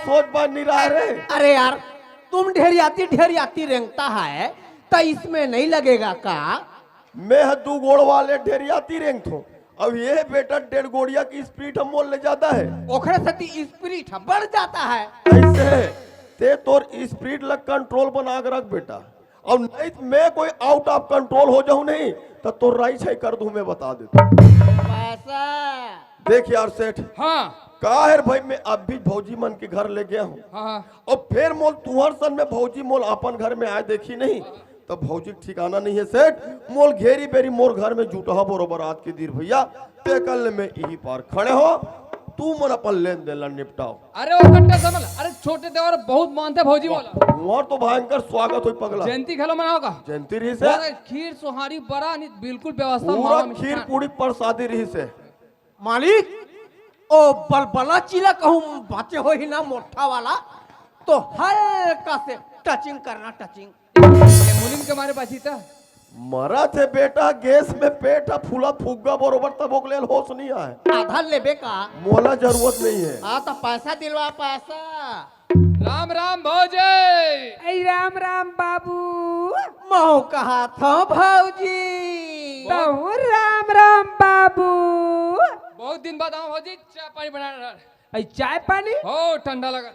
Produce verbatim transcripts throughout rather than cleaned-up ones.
सोच बात नहीं रहा रे। अरे यार, तुम ढेरियाती ढेरियाती रेंगता है, तो इसमें नहीं लगेगा का? मैं ह दू गोड़ वाले ढेरियाती रेंगथों। अब ये बेटा डेढ़ गोड़िया की स्पीड हम मोल ले जाता है। ओखरे सेती स्पीड बढ़ जाता है। ऐसे ते तोर स्पीड ला कंट्रोल बना के रख बेटा, और नहीं तो मैं कोई आउट ऑफ कंट्रोल हो जाऊं नहीं तो तोर राई छाई कर दूं, मैं बता देता। पैसा। देख यार सेठ, हाँ। का है भाई, मैं अब भी भौजी मन के घर ले गया हूँ। हाँ, हाँ। और फिर मोल तुहर सन में भौजी मोल अपन घर में आए देखी नहीं, तो भौजी के ठिकाना नहीं है सेठ। मोल घेरी बेरी मोर घर में जुटहा बरोबर आज के दिन भैया, ते कल में यही पार खड़े हो, तू मन अपन लेन देन ला निपटाओ। अरे वो कट्टा समझ, अरे छोटे देवर बहुत मानते भौजी वाला। मोर तो भयंकर स्वागत होई पगला। जयंती घलो मनाओ का? जयंती रही से। अरे खीर सोहारी बड़ा नहीं, बिल्कुल व्यवस्था पूरा मामा खीर मिष्ठान। पूरी प्रसादी रही से। मालिक, ओ बलबला चीला कहूँ बाचे होही ना मोठा वाला, तो हल्का से टचिंग करना, टचिंग। ये मुनिम के मारे बाची था। मरा थे बेटा, गैस में पेट ह फूला फुग्गा बरोबर, तब ओकरे होश नहीं आए। आधा लेबे का? मोला जरूरत नहीं है। हाँ, तो पैसा दिलवा, पैसा। राम राम भौजी। ऐ राम राम बाबू। महू कहा था भौजी। तहूँ राम राम बाबू। बहुत दिन बाद आऊँ भौजी, चाय पानी बनाना रहा। ऐ चाय पानी? हो, ठंडा लगा।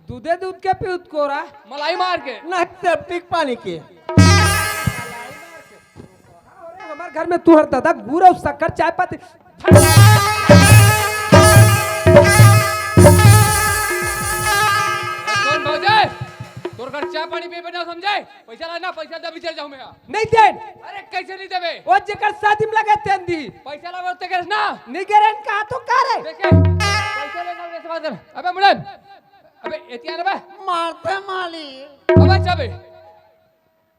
दूधे दूध के पीउत कोरा? मलाई मार के। नहीं, सेप्टिक पानी के। अरे, हमार घर में तुहर दादा गुड़ और शक्कर चाय पत्ती। सुन भौजी, तोर घर चाय पानी पीबे ना समझे? पैसा ला ना, पैसा दे, अभी चल जाऊँ मैं। नहीं देन। अरे कैसे नहीं देबे? वो जेकर शादी में लगे तेन दी। पैसा ला बोलते कर ना। नहीं गिरन कहा तो का रे? देखे, पैसा लेना रे, समझ कर। अबे मुड़न, अबे एतिया रे बे। मारते माली। अबे चबे,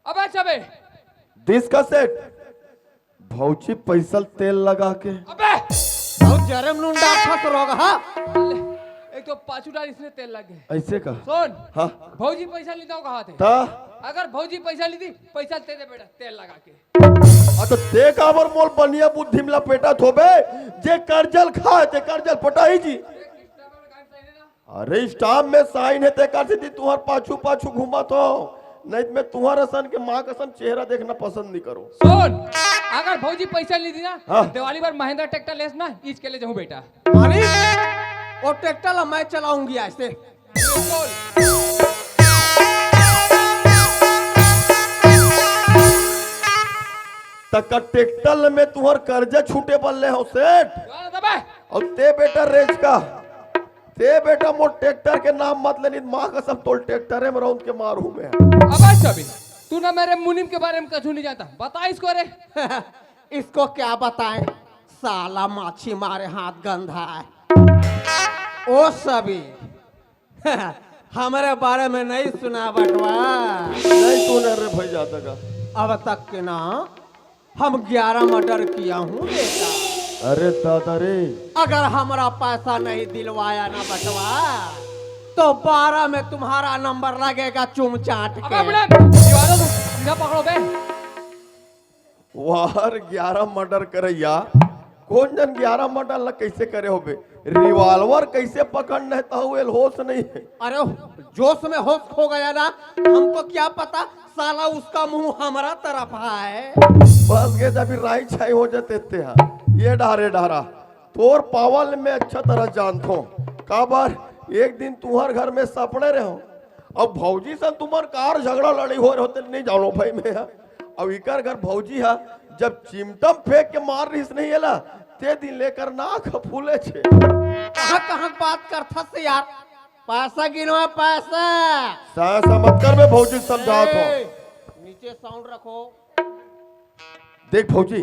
अबे चबे। दिस का सेठ, भौजी पैसा तेल लगा के। अबे बहुत जरम नून डाल फस रोग हा। एक तो पाछू डाल इसने तेल लग गए। ऐसे का? सुन। हाँ। भौजी पैसा लेता हूँ कहा थे। ता? अगर भौजी पैसा लेती, पैसा दे दे बेटा, तेल लगा के। आ तो ते काबर मोल बनिया बुद्धि में लपेटा थोबे, जे कर्जल खाए ते कर्जल पटाई जी। अरे स्टाम्प में साइन है, तेकर सेती तुहर पाछू पाछू घूमत हो, नहीं तो मैं तुहर असन के माँ कसम चेहरा देखना पसंद नहीं करो। सुन, अगर भौजी पैसा नहीं दी ना, हाँ। दिवाली पर महिंद्रा ट्रैक्टर लेस ना, ईच के ले जाऊँ बेटा। मालिक, वो ट्रैक्टर ला मैं चलाऊंगी आज से। तक ट्रैक्टर में तुहर कर्जा छूटे बल्ले हो सेठ। और ते बेटा रेच का, ते बेटा मोर ट्रैक्टर के नाम मत ले, नहीं माँ कसम तोल ट्रैक्टर में रौंद के मारू मैं। अबे सभी, तू ना मेरे मुनीम के बारे में कछु नहीं जानता, बता इसको रे। इसको क्या बताएं, साला माछी मारे हाथ गंधा है। ओ सभी, हमारे बारे में नहीं सुना बटवा। नहीं सुने रे भाई, ज्यादा का। अब तक के ना हम ग्यारह मर्डर किया हूँ बेटा। अरे दादा रे। अगर हमारा पैसा नहीं दिलवाया ना बटवा, तो बारह में तुम्हारा नंबर लगेगा चुम चाट के। अबे बुढ़ा, दीवारों को सीधा पकड़ो बे। वार ग्यारह मर्डर करैया, कौन जन ग्यारह मर्डर ला कैसे करे होबे? रिवॉल्वर कैसे पकड़ना है, ताहू एल होश नहीं है। अरे जोश में होश खो गया ना, हमको क्या पता साला उसका मुंह हमारा तरफ है। बस गे, जब राई छाई हो जाते ते हा। ये डारे डारा, तोर पावल में अच्छा तरह जानथो। काबर एक दिन तुहर घर में सपने रहो, अब भौजी से तुम्हार कार झगड़ा लड़ी हो रहे होते नहीं जानो भाई मैं हा। अब इकर घर भौजी हा, जब चिमटम फेंक के मार रहीस नहीं एला, ते दिन लेकर नाक फूले छे। कहाँ कहाँ बात करथस यार, पैसा गिनवा पैसा। सा समझ कर मैं भौजी समझात हूँ। ए, नीचे साउंड रखो। देख भौजी,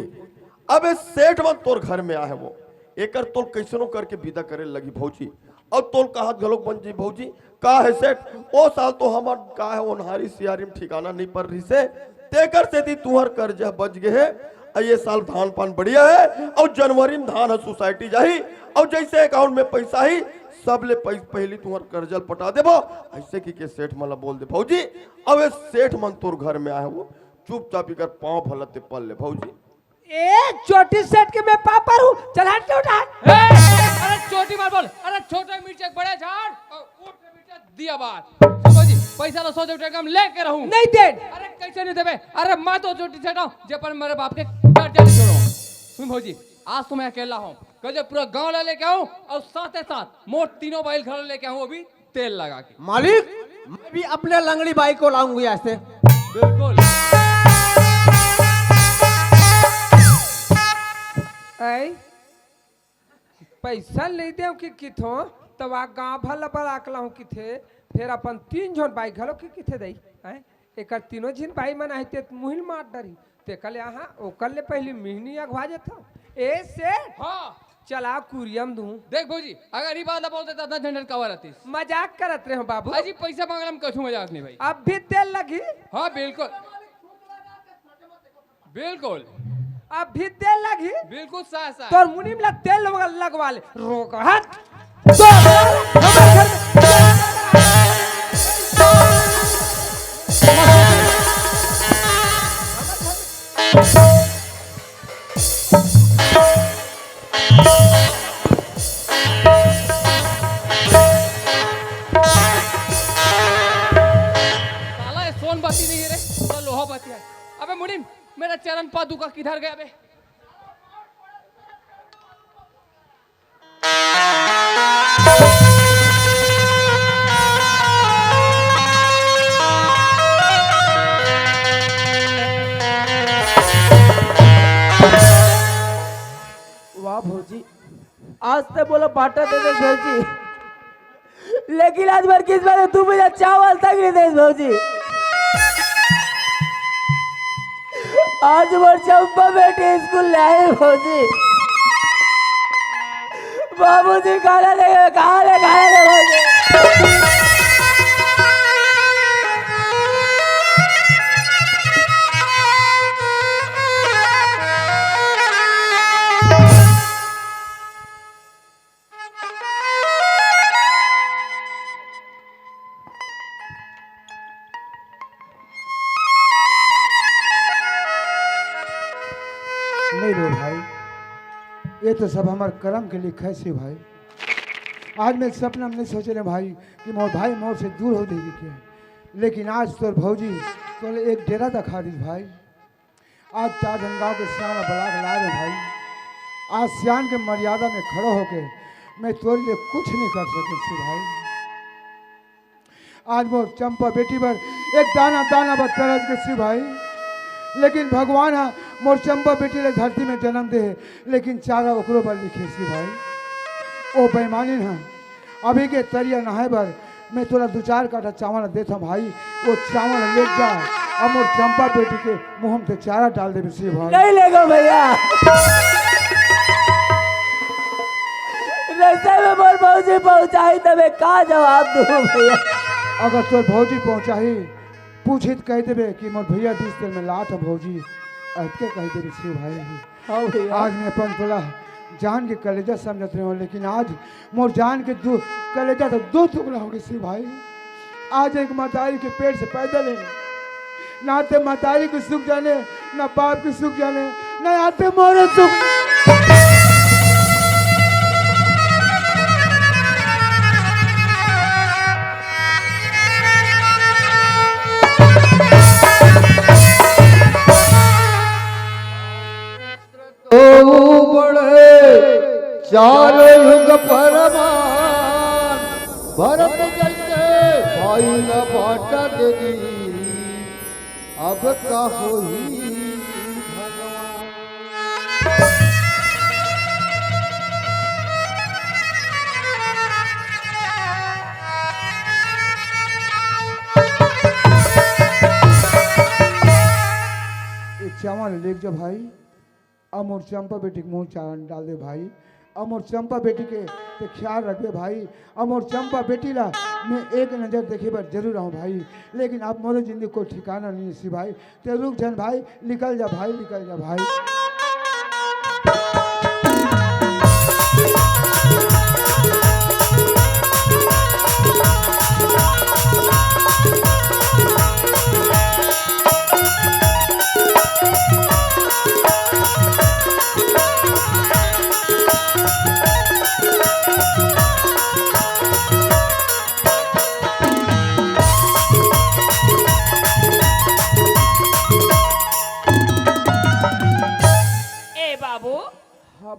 अब ए सेठ मन तोर घर में आहे वो, एकर तोल कैसनो करके विदा करे लगी भौजी। अब तोल कहत घलोक बन जी भौजी, का है सेठ, ओ साल तो हमर का है ओन्हारी सियारी में ठिकाना नहीं पड़ रही से, तेकर सेती तुहर कर्जा बच गए है। अउ ये साल धान पान बढ़िया है अउ जनवरी में धान ह सोसाइटी जाही अउ जैसे अकाउंट में पैसा ही सब ले पै-, पहली तुहर कर्जा ल पटा देबो। ऐसे की के सेठ मन ला बोल दे भौजी। अब ए सेठ मन तोर घर में आहे वो, चुपचाप इकर पाँव भला ते पल ले भौजी। ए चोटी सेठ के मैं पापा रहूं, चल हट के उठा। ए, अरे चोटी मत बोल, अरे छोटा मिर्च एक बड़ा झाड़ और ऊंट मिर्च दिया बात। सुन भौजी, पैसा ला सौ चौंसठ ग्राम लेके रहूं। नहीं दे। अरे कैसे नहीं देबे? अरे मैं तो चोटी छटाऊं, जे पर मेरे बाप के कर्जा नहीं छोड़ो। सुन भौजी, आज तो मैं अकेला हूँ, कल जो पूरा गांव ला लेके आऊं और साथ ही साथ मोर तीनों बाई घर लेके आऊं, अभी तेल लगा के। मालिक, मैं भी अपने लंगड़ी बाई को लाऊंगी ऐसे। बिल्कुल। ऐ, पैसा नहीं देव कि किथो, तब आ गांव भर ला बला के लाऊं किथे, फिर अपन तीन झन बाई घलो के किथे दई, हैं? एकर तीनों झिन बाई मन आही ते मुहिल मार डरी, ते कल यहाँ ओकर ले पहली मिहनी अगवा जथो। ए सेठ, हाँ। चला कुरियम दूं। देख भौजी, अगर ई बात ला बोल देता, इतना झंझट काबर रहतीस? मजाक करत रहे हो बाबू। अजी, पैसा मांगला में कछु मजाक नहीं भाई। अब भी तेल लगी? हाँ, बिल्कुल। बिल्कुल। अब भी तेल लगी? बिल्कुल साफ साफ। तोर मुनीम ला तेल लगवा, लगवा ले। रोग हट। तो हमर घर साला ये सोन बाती नहीं है रे, पूरा लोहा बाती है। अबे मुनीम, मेरा चरण पादुका किधर गया बे? वाह भौजी, आज ते मोला बाटा दे दे भौजी। लेकिन आज मोर किस्मत में दू बीघा चावल तक नहीं देस भौजी। आज मोर चंपा बेटी स्कूल ले आए भौजी। बाबूजी खाना नहीं है, कहाँ ले खाना ले भौजी? नहीं रो भाई, ये तो सब हमर करम के लिखे से भाई। आज मैं सपना में नहीं सोचे रहे भाई कि मोर भाई मोर से दूर हो जाएगी क्या, लेकिन आज तोर भौजी तोर एक डेरा दिखा दी भाई। आज चार झन गांव के सियान बला के लाए रहे भाई। आज सियान के मर्यादा में खड़ो होके मैं तोर लिए कुछ नहीं कर सके से भाई। आज मोर चंपा बेटी बर एक दाना दाना बर तरस के से भाई, लेकिन भगवान हा मोर चंपा बेटी ले धरती में जन्म दे हे, लेकिन चारा ओकरो बर लिखे से भाई। ओ बेईमानिन हा अभी के तरिया नहाए बर मैं तोला दू चार काठा चावल देथंव भाई, वो चावल ले जा, अउ मोर चंपा बेटी के मुंह में ते चारा डाल देबे से भाई। नहीं लेगो भैया। रस्ते में मोर भौजी पहुंचाही तबे का जवाब दूं भैया? अगर तोर भौजी पहुंचाही, पूछी त कह देबे कि मोर भैया दिस तेल में लात ह भौजी, अतके कह देबे से भाई। हाँ भैया। आज मैं अपन तोला जान के कलेजा समझत रहे हो, लेकिन आज मोर जान के दू कलेजा तो दू टुकड़ा हो गए से भाई। आज एक मतारी के पेट से पैदा ले, ना ते मतारी के सुख जाने, ना बाप के सुख जाने, ना आते मोरे सुख। तो बड़े चार युग परमान, भरत जैसे भाई न बाटा दे दी, अब का होई भगवान। ए चावल लेके जा भाई। अउ मोर चंपा बेटी के मुंह चारा डाल दे भाई। अउ मोर चंपा बेटी के ते ख्याल रखबे भाई। अउ मोर चंपा बेटी ला मैं एक नजर देखे बर जरूर आऊं भाई, लेकिन अब मोरे जिंदगी कोई ठिकाना नहीं सी भाई। ते रुक झन भाई, निकल जा भाई, निकल जा भाई।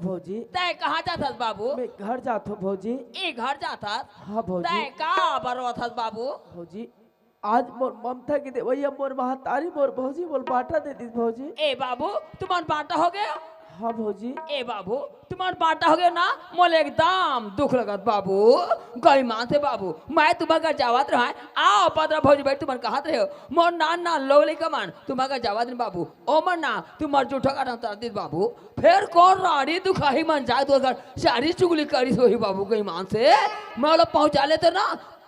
भौजी। तैं कहाँ जात हस बाबू? मैं घर जात हूँ भौजी। ए घर जात हस? हाँ भौजी। तैं का बर रोत हस बाबू? भौजी, आज मोर ममता के देवइया मोर महतारी मोर भौजी मोर बांटा दे दिस भौजी। ए बाबू, तुमन बांटा हो गयो? हाँ भौजी। ए बाबू, तुमन बांटा हो गयो ना, मोला एकदम दुख लगत बाबू। गई मान से बाबू, मैं तुम्हर घर जावत रहा, आओ पतरा भौजी भाई तुमन कहत रहे हो, मोर नान नान लोग लइका मन तुम्हर घर जावत रहे बाबू, ओमन ना तुम्हर जूठा काटा उतार दिस बाबू। फेर कोन राड़ी दुखाही मन जाए तो अगर चारी चुगली करिस होही बाबू, गई मान से मैं ओला पहुंचा लेते ना,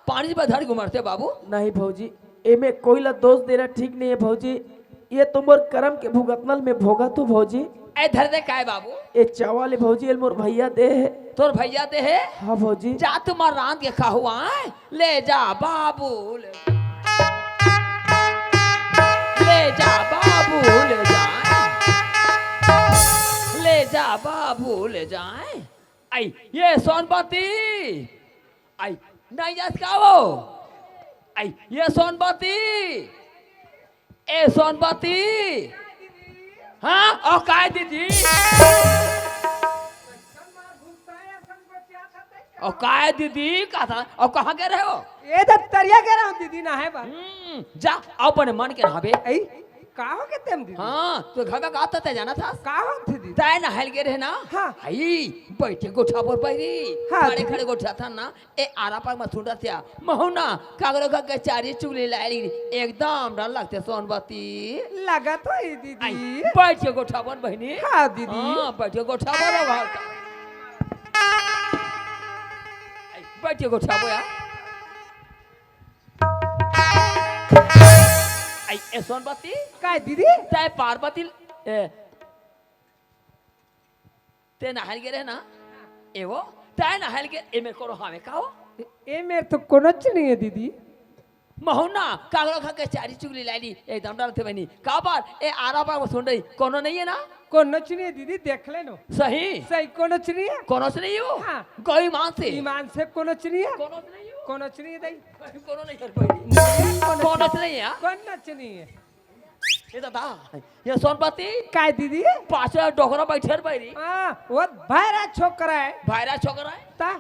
पानी में धर के मरते बाबू। नहीं भौजी, एमे कोई ला दोष देना ठीक नहीं है भौजी। ये तो मोर करम के भुगतना ल मैं भोगत हूँ भौजी। ए धर दे काय बाबू? ए चावल है भौजी, ये मोर भैया दे हे। तोर भैया दे हे? हाँ भौजी। जा तुम्हर रांध के खाहू आय। ले जा बाबू, ले जा। ले जा बाबू, ले जा। ले जा बाबू, ले जा। आई, ये सोनपति। आई, नहीं जास का वो? आई, ये सोनपति। ए सोनपति। हाँ, अउ काय दीदी? अउ काय दीदी? का था? अउ कहाँ गे रहे हो? ए दत्तरिया गे रहे हो दीदी, नहाए बर। हम्म, जा, अउ अपने मन के नहाबे। आई, का हो गे तेम दीदी? हाँ, तो घर में का था, तैं जानत हस? का होथे दीदी? तैं नहाए ल गे रहे ना? हाँ। आई, बइठे गोठा बर बइरी। हाँ, खड़े दीदी। खड़े गोठा था ना, ए आरा पार में सुंदर से आ। महू ना, काकरो घर के चारी चुगली लाय ली, एकदम डर लगथे सोनपति। लगत होही दीदी। आई, बइठ के गोठा बन बहिनी। हाँ दीदी। हाँ, बइठ के गोठा बन अब। आई, बइठ के गोठा बन यार। आई, ए सोनपति। काय दीदी? तैं पार्वती, ए, तैं नहाए ल गे रहे ना? ए वो, तैं नहाए ल गे, ए मेर कोनो हावे का वो? ए, ए मेर तो कोनोच नहीं है दीदी। महू ना, काकरो घर के चारी चुगली लाय ली, एकदम डरथे बहिनी। काबर, ए आरा पार में सुन रही, कोनो नहीं है ना? कोनोच नहीं है दीदी, देख लेनो। सही? सही, कोनोच नहीं है। कोनोच नहीं हो? हाँ। गई मान से। ईमान से कोनोच नहीं है। कोनोच नहीं हो? कोनोच नहीं है दाई। कोनो नहीं है बहिनी। नहीं है, कोनोच कोनोच नहीं है। कोनोच नहीं है। ए दादा, ये सोनपति। काय दीदी? पाछे डोकरा बइठे हे बइरी। हाँ, वो भैरा छोकरा है। भैरा छोकरा है? ता?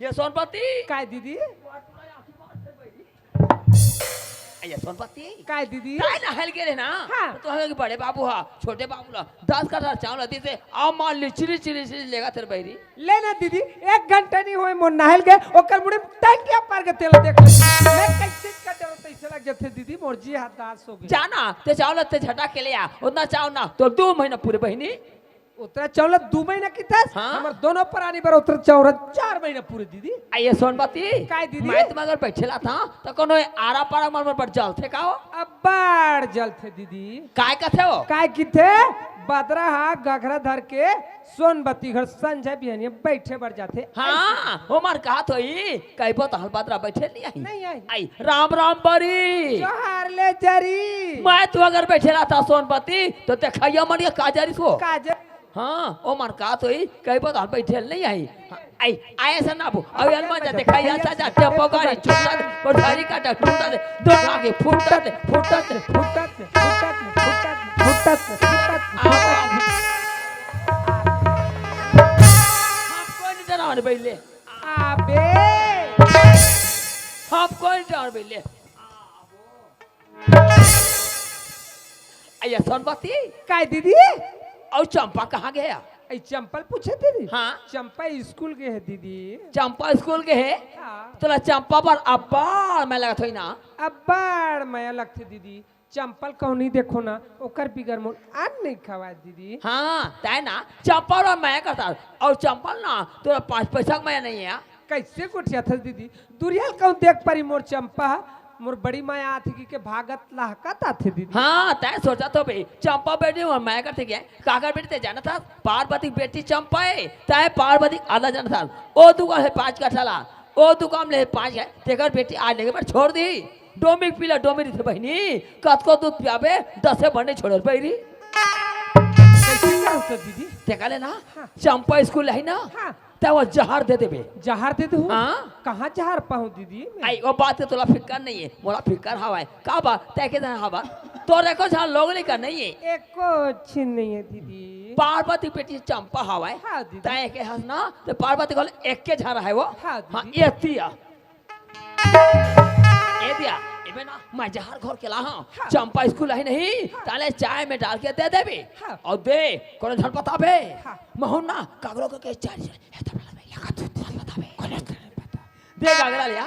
ये सोनपति। काय दीदी? ए, ये सोनपति। काय दीदी? तैं नहाए ल गे रहे ना? हाँ। तो हमें बड़े बाबू हा, छोटे बाबू ला, दस कट्ठा चावल दिस हे, अउ मान लिचरी, चिरी, चिरी लेगथे बइरी। ले ना दीदी, एक घंटा नहीं होय मोर नहाए ल गे, ओकर मुड़ी टंकिया पार के तेल देख ले। मैं कैसे का डर तैसे लग जाथे दीदी, मोर जी हाथ दास हो गे। जा ना, तैं चावल तैं झटा के ले आ, ओतना चावल ना, तोर दू महीना पूरे बहिनी। ओतना चावल दू महीना किथस? हाँ। हमर दोनों परानी बर ओतना चावल चार महीना पूरे दीदी। आ ये सोनपति, काय दीदी? मैं तुम्हर घर बइठे ला था, त कोनो आरा पारा मन बर जलथे का वो? अब्बड़ जलथे दीदी। काय कथे वो? काय किथे? बदरा हा गघरा धर के सोनपति घर संझा बिहनिया बइठे बर जाथे। हाँ, ओमन कहत होही, कहिबो त हल बदरा बइठे नहीं आही। नहीं आही। आई, राम राम बरी। जोहार ले जरी। मैं तुम्हर घर बइठे ला था सोनपति, त देखइया मन के का जरिस वो? का जरिस? हाँ, ओमन कहत होही, कहिबो त हल बइठे नहीं आही। हाँ, आई, आए से ना बो। अउ अलमा जा देखा, या सा जा, टेम्पो गाड़ी छूटा दे, कोठारी काटा टूटा दे, दो आगे फूटा दे, फूटा दे, फूटा दे, फूटा दे, फूटा दे, फूटा दे, फूटा दे। आओ, आओ। हमको नहीं डरावने पहले। अबे। हमको नहीं डरावने पहले। अइया सोनपति। काय दीदी? अउ चंपा कहाँ गे हे? अई चंपा ल पूछे दीदी? हाँ। चंपा स्कूल गे हे दीदी। चंपा स्कूल गे हे? हाँ। तोला चंपा बर अब्बड़ मया लगत होही ना? अब्बड़ मया लगथे दीदी। चंपा ल कहूँ नहीं देखो ना, ओकर बिगर मोर अन्न नहीं खवाय दीदी। हाँ, तैं ना चंपा बर मया करथस, अउ चंपा ल ना तोला पाँच पैसा के मया नहीं हे। कइसे गोठियाथस दीदी? दुरिहा ल कहूँ देख पारी मोर चंपा, मोर बड़ी मया आथे कहिके भागत लहकत आथे दीदी। हाँ, तैं सोचत होबे, चंपा बेटी मोर मया करथे के? काकर बेटी तैं जानत हस? पार्वती के बेटी चंपा हे, तैं पार्वती के आधा जानत हस। ओ दुकान हे पाँच कट्ठा ला, ओ दुकान ले हे पाँच हे, तेकर बेटी आज लेके बर छोड़ दी। डोमी के पीला डोमी रहिथे बहिनी, कतको दूध पियाबे, दसे भर नहीं छोड़े बइरी। कइसे करहूँ त दीदी? तेकर ले ना, हाँ। चंपा स्कूल हे ना, हाँ। तैं वो जहर दे देबे। जहर दे देहूँ? हाँ। कहाँ जहर पाहूँ दीदी मैं? आई, वो बात के तोला फिकर नहीं हे, मोला फिकर हवय। का बात? तैं के जहर हवय? तोर एको झन लोग लइका नइ हे। एको झिन नइ हे दीदी। पार्वती बेटी चंपा हवय। हाँ दीदी। तैं एके हस ना, त पार्वती के एके झन हे वो। हाँ दीदी। हाँ, ये तिया। ए दिया, एमे ना, मैं जहर घोर के लाहूं। हाँ। चंपा स्कूल आही नहीं, हाँ। तैं ले चाय में डाल के दे देबे। हाँ। अउ दे, कोनो झन बताबे। हाँ। महूं ना, कागरो के, के चाय, चाय, ए, तब लगा, लगा, तू, तू, बताबे। कोनो झन बता। दे कागरा ले आ।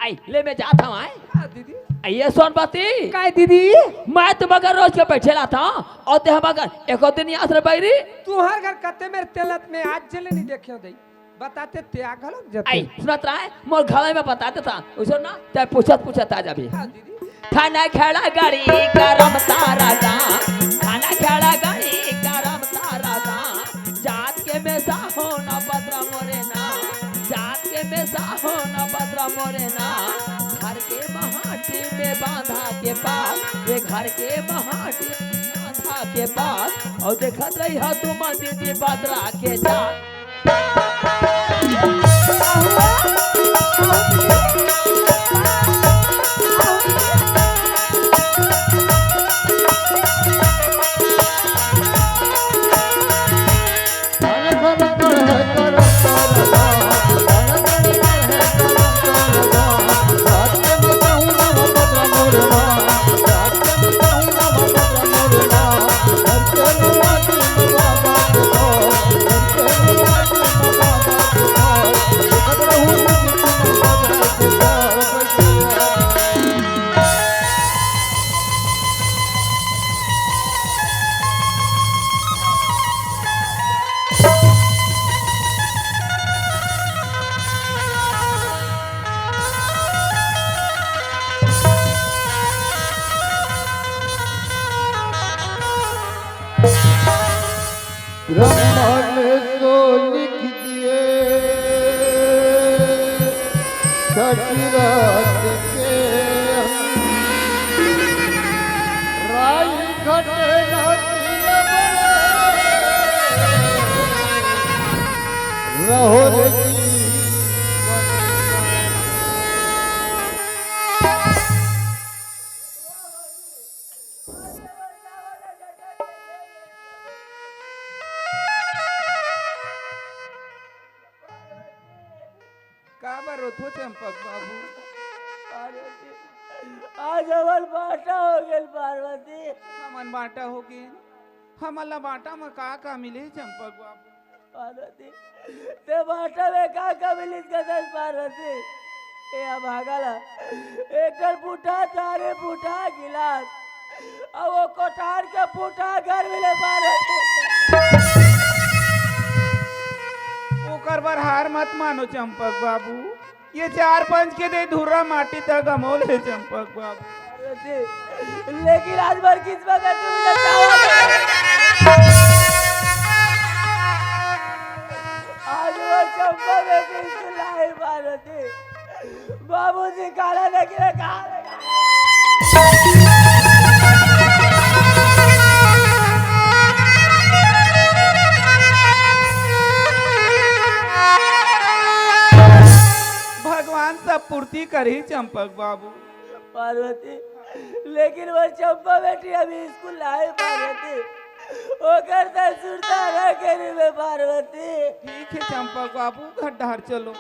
आई, ले मैं जात हंव, आय। हाँ, दीदी। आई, ये सोनपति। काय दीदी? मैं तो मगर रोज के बैठे रहत हंव, अउ तैं मगर एको दिन नइ आत रे बइरी। तुंहर घर कते मेर तेलत में आज जले नइ देखेंव दई। बताते ते आ घलोक जते। आई, सुनत रहे, मोर घरे में बताते था। उसे ना, तैं पूछत, पूछत आ जाबे। हाँ, दीदी। थाना खेड़ा गाड़ी करम तारा गांव, थाना खेड़ा गाड़ी करम तारा गांव। जात के मेसा हो ना बदरा मोरे ना, जात के मेसा हो ना बदरा मोरे ना। घर के महाटी में बांधा के पास, ये घर के महाटी में बांधा के पास। अउ देखत रहिहा तुमन दीदी बदरा के जात। ब्रह्मा ने तो लिख दिए छठी रात के हम। राई घटे नदी रहो रे जीवन। काबर रोथो चंपक बाबू? पार्वती, आज हमर बांटा हो गेल पार्वती। हमन बांटा हो गेल? हमन ला बांटा म का का मिले चंपक बाबू? पार्वती, ते बांटा में का का मिलिस कथस पार्वती? ए अभागा ला एक ठन फूटा थारी, फूटा गिलास, अउ वो कोठार के फूटा घर मिले पार्वती। ओकर बर हार मत मानो चंपक बाबू। ये चार पंच के दे धुर्रा माटी तक अमोल हे चंपक बाबू। पार्वती, लेकिन आज मोर किस्मत में तू मुझे चाहो। आज मोर चंपक में किस लाई पार्वती। बाबूजी काला देख रे, काला। भगवान सब पूर्ति करही चंपक बाबू। पार्वती, लेकिन वो चंपा बेटी अभी स्कूल आए पार्वती, ओकर त सुरता रह के रे में पार्वती। ठीक है चंपक बाबू, घर डहर चलो।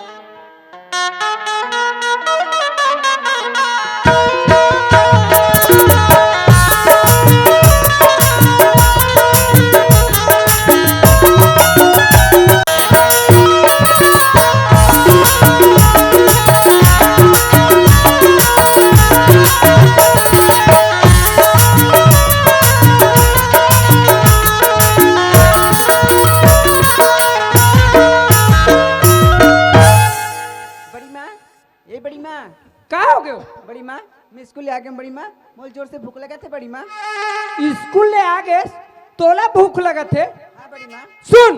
बड़ी माँ, ए बड़ी माँ। का हो गयो? बड़ी माँ, मैं स्कूल ले आ गया हूँ, बड़ी माँ। मोल जोर से भूख लगा थे, बड़ी माँ। स्कूल ले आ गए, तोला भूख लगा थे? हाँ, बड़ी माँ। सुन,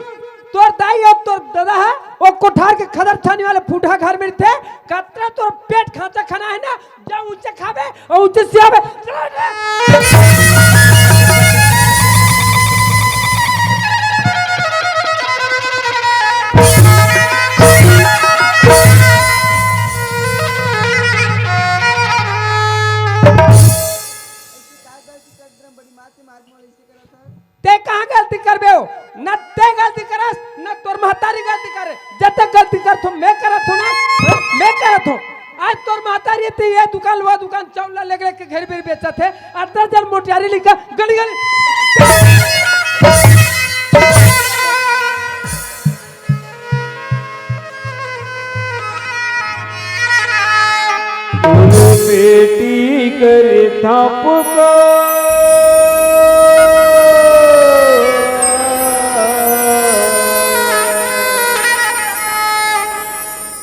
तोर दाई अउ तोर दादा ह, वो कोठार के खदर छानी वाले फूटहा घर में थे। कतरा तोर पेट खांचा खाना है ना, जा ऊंचे खाबे अउ ऊंचे सियाबे। चल रे। न ते गलती करस, न तोर महतारी गलती करे। जतक गलती करथों, मैं करत हों ना, हाँ, मैं करत हों। आज तोर महतारी ते ये दुकान, वो दुकान, चौला लेग लेग के घर बेर बेचत हे। अतरा जन मोटियारी लिखा, गली गली। तोर बेटी कर थपका।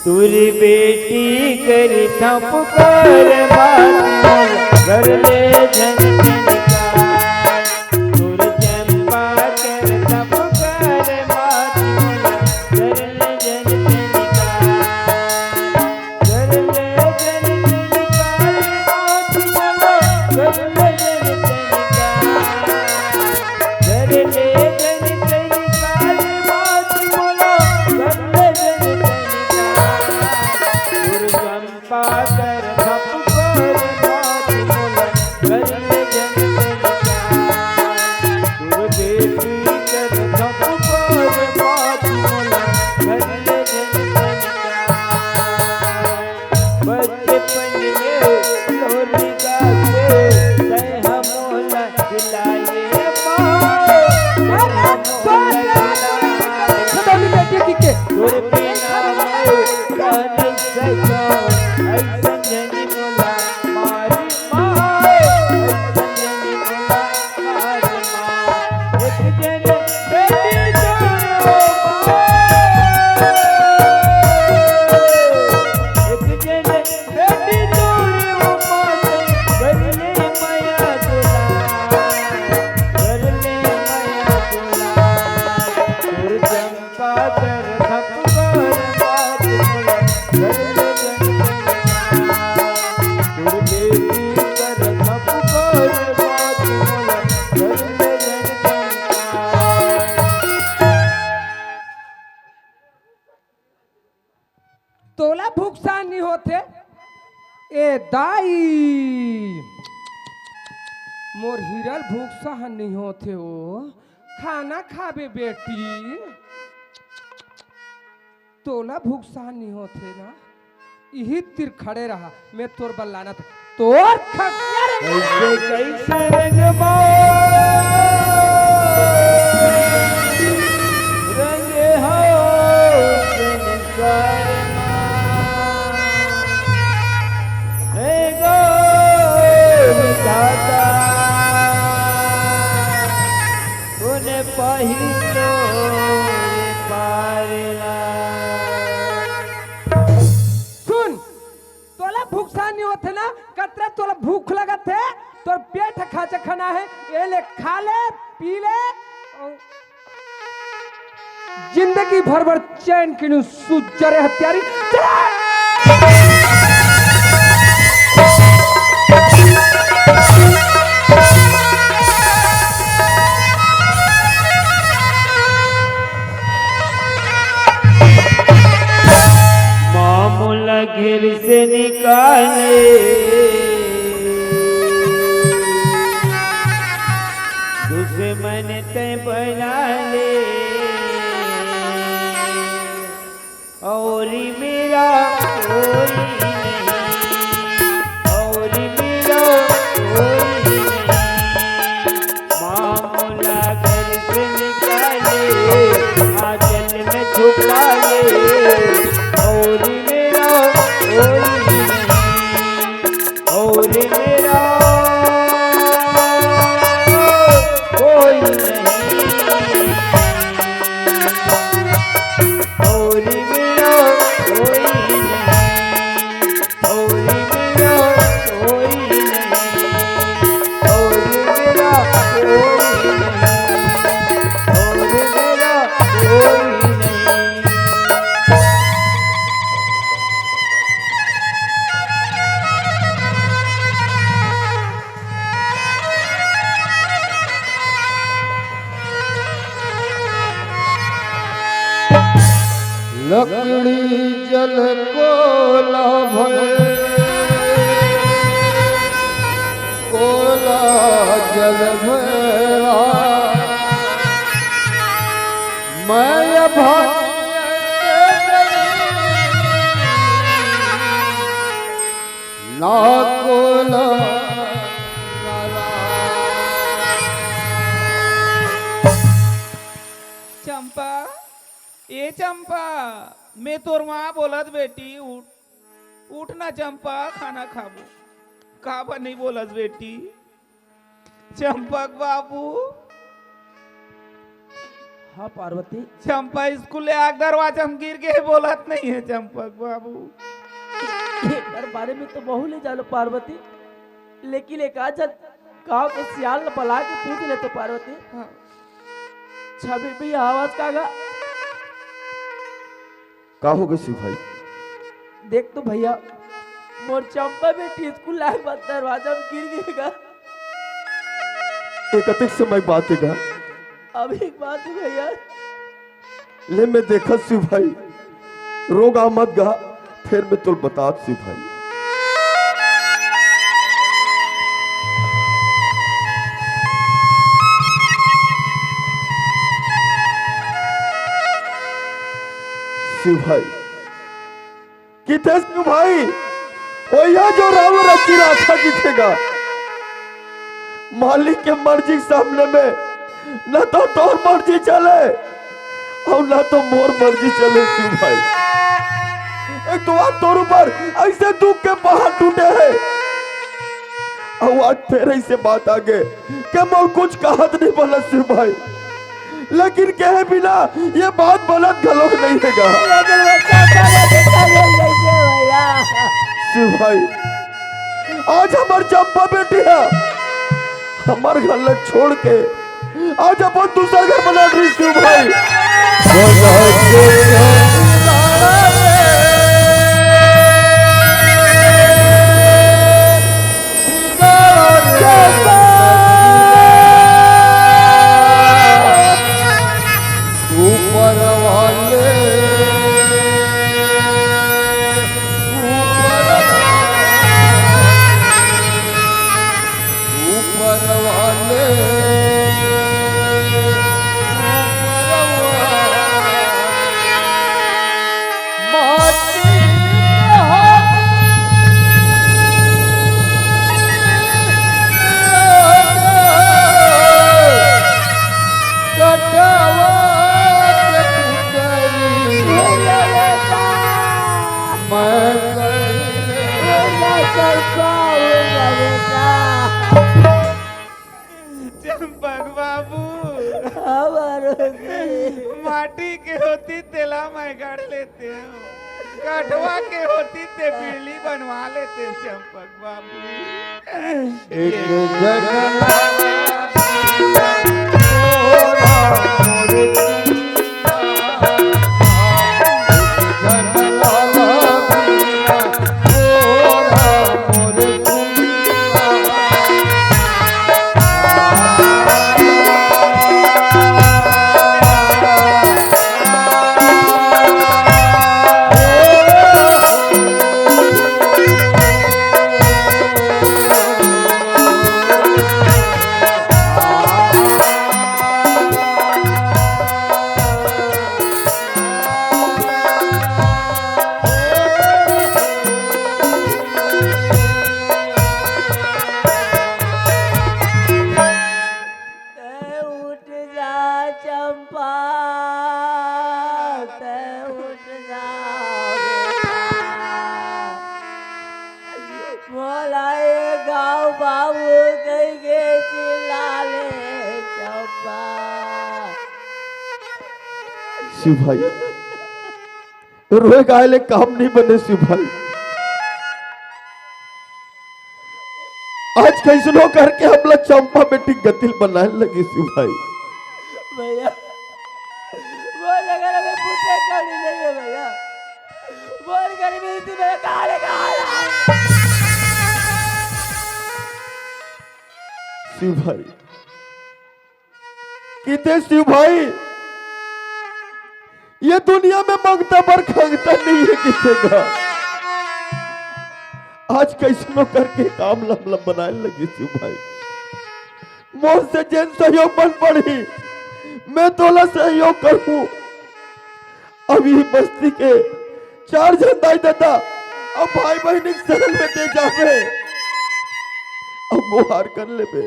तोर बेटी कर थपका रे मात मोला, घर ले झन झन निकाल। तोर चंपा कर थपका रे मात मोला, घर ले झन झन निकाल। घर ले झन झन निकाल मात मोला, घर ले झन झन निकाल। घर ले झन झन निकाल मात मोला, घर ले झन झन निकाल। तोर चंपा कर थपका रे मात मोला, घर ले झन झन निकाल। तोर बेटी कर थपका रे मात मोला, घर ले झन झन निकाल। बचपन में लोरी गा के तैं ह मोला खिलाए माँ। अरे, तोर बिना मैं रह नहीं सकौं, अइसन झन मोला मारी माँ, अइसन झन मोला मारी माँ। एक झन बेटी तोर ओ माँ, एक झन बेटी तोर ओ माँ, कर ले मया दुलार, कर ले मया दुलार। तोर चंपा कर थपका रे मात मोला, घर ले झन झन निकाल। तोर बेटी कर थपका रे मात मोला, घर ले झन झन निकाल। तोला भूख सहन नइ होथे? ए दाई, मोर हीरा ल भूख सहन नइ होथे ओ। खाना खाबे बेटी, तोला भूख सहन नइ होथे ना? इही तीर खड़े रहा, मैं तोर बर लानत हँव। तोर खटिया रे कइसे, कइसे रंगमा, रंगे हव संसार मा। हे गो विधाता, तूने पहिलो पारला। सुन, तोला भूख सहन नइ होथे ना, कतरा तोला भूख लगत हे, तोर पेट ह खाचा खाना हे, ए ले खा ले, पी ले, अउ जिंदगी भर बर चैन के नींद सूत जा रे हत्यारी। चला! माँ मोला घर से निकाले, दुश्मन तैं बना ले, अउ मेरा कोई नहीं, अउ मेरा कोई नहीं। माँ मोला घर से निकाले, आंचल में छुपा ले, अउ मेरा कोई नहीं, अउ मेरा कोई नहीं, अउ मेरा कोई नहीं। और मेरा कोई नहीं, और मेरा कोई नहीं, और मेरा कोई नहीं। लकड़ी जल कोला भय, कोला जल भय। मैं भक्त ना कोला। चंपा, ए चंपा, मैं तोर माँ बोलत बेटी, उठ, उठ ना चंपा, खाना खाबो। काबर नहीं बोलत बेटी? चंपक बाबू। हाँ पार्वती। चंपा स्कूल ले आग दरवाजा में गिर गे, बोलत नहीं है चंपक बाबू। एकर बारे में तो बहुत ले जानो पार्वती, लेकिन एक आध झन गांव के सियान ल बला के पूछ ले तो पार्वती। हाँ। छवि भी आवाज का गा। का हो गे शिव भाई? देख तो भैया, मोर चंपा बेटी स्कूल लाए बाद दरवाजा में गिर गे गा। ये कतेक समय बात हे गा? अभी एक बात हे भैया। ले मैं देखत शिव भाई, रोगा मत गा, फिर मैं तोल बतात शिव भाई। शिव भाई, किथे शिव भाई, ओया जो राम रची राखा किथे गा। मालिक के मर्जी के सामने में न तो तोर मर्जी चले अउ न तो मोर मर्जी चले शिव भाई। एक तो आज तोर ऊपर ऐसे दुख के पहाड़ टूटे हे अउ आज फिर ऐसे बात आगे के मोर कुछ कहत नहीं बना शिव भाई। लेकिन कहे बिना ये बात बनत घलोक नहीं हे गा। लेकिन वो चंपा बेटी का ले गई थे भैया। शिव भाई, आज हमर चंपा बेटी हे, हमर घर ला छोड़ के आज अपन दूसर घर बना रही शिव भाई। ऊपर वाले, ऊपर वाले, ऊपर वाले, माटी कटवा के पुतरी मैं चंपक बाबू, हमारो माटी के होती तेला मैं गढ़ लेते हूँ, कठवा के होती ते बिजली बनवा लेते चंपक बाबू। एक जगह तै उठ जा चंपा, तै उठ जा बेटा। मोला ए गाँव बाबू कहिके चिल्ला ले चंपा। शिव भाई, रोए गाय ले काम नहीं बने शिव भाई। आज कैसनो करके हमला चंपा बेटी गतिल बनाए लगी शिव भाई। भैया, मोर जगह में पुट्टे कौड़ी नहीं है भैया। मोर गरीबी इसी में काले काला। शिव भाई, किथे शिव भाई, ये दुनिया में मंगता बर खंगता नहीं है किथे का। आज कैसनो करके काम लम लम बनाए लगी शिव भाई। मोर से जेन सहयोग बन पड़ी, मैं तोला सहयोग करहूं। अब इही बस्ती के चार झन दाई ददा अउ भाई बहिनी के शरण में ते जाबे, अब गोहार कर लेबे,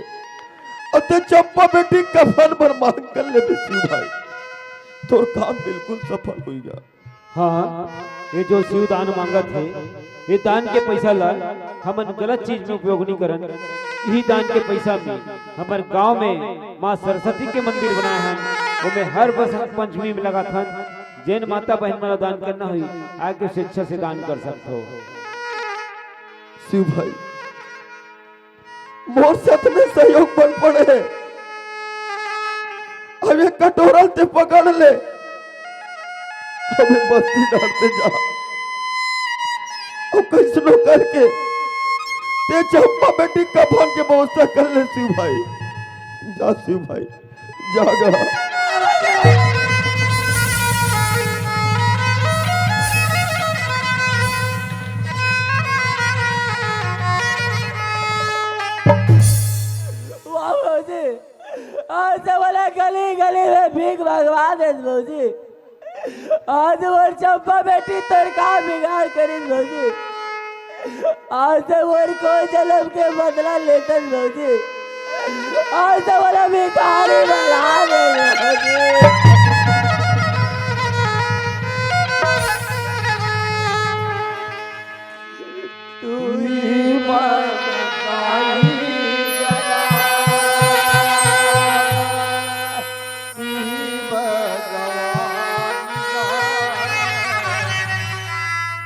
अउ ते चंपा बेटी कफन बर मांग कर लेबे शिव भाई, तोर काम बिल्कुल सफल होइगा। हाँ, ये जो शिव दान मांगत हे, ये दान के पैसा ला हमन गलत चीज में उपयोग नहीं करन। यही दान के पैसा में हमर गांव में माँ सरस्वती के मंदिर बनाए हन, ओमे हर बसंत पंचमी में लगाथन। जेन माता बहन मन ला दान करना होही, आके स्वेच्छा से दान कर सकथो। शिव भाई, मोर साथ में सहयोग बन पड़े हे। अब ये कटोरा ते पकड़ ले, अब ये बस्ती डारते जा। अब कैसनो करके ते चंपा बेटी कफन के व्यवस्था कर ले शिव भाई। जा शिव भाई, जा गा। वाह भौजी, आज से वाला गली गली में भीख मंगवा दे भौजी। आज मोर चंपा बेटी तोर का बिगाड़ करिस भौजी। आज से मोर कोई जन्म के बदला लेतस भौजी। आज से वाला भिखारी बना दे भौजी। तू ही भगवान,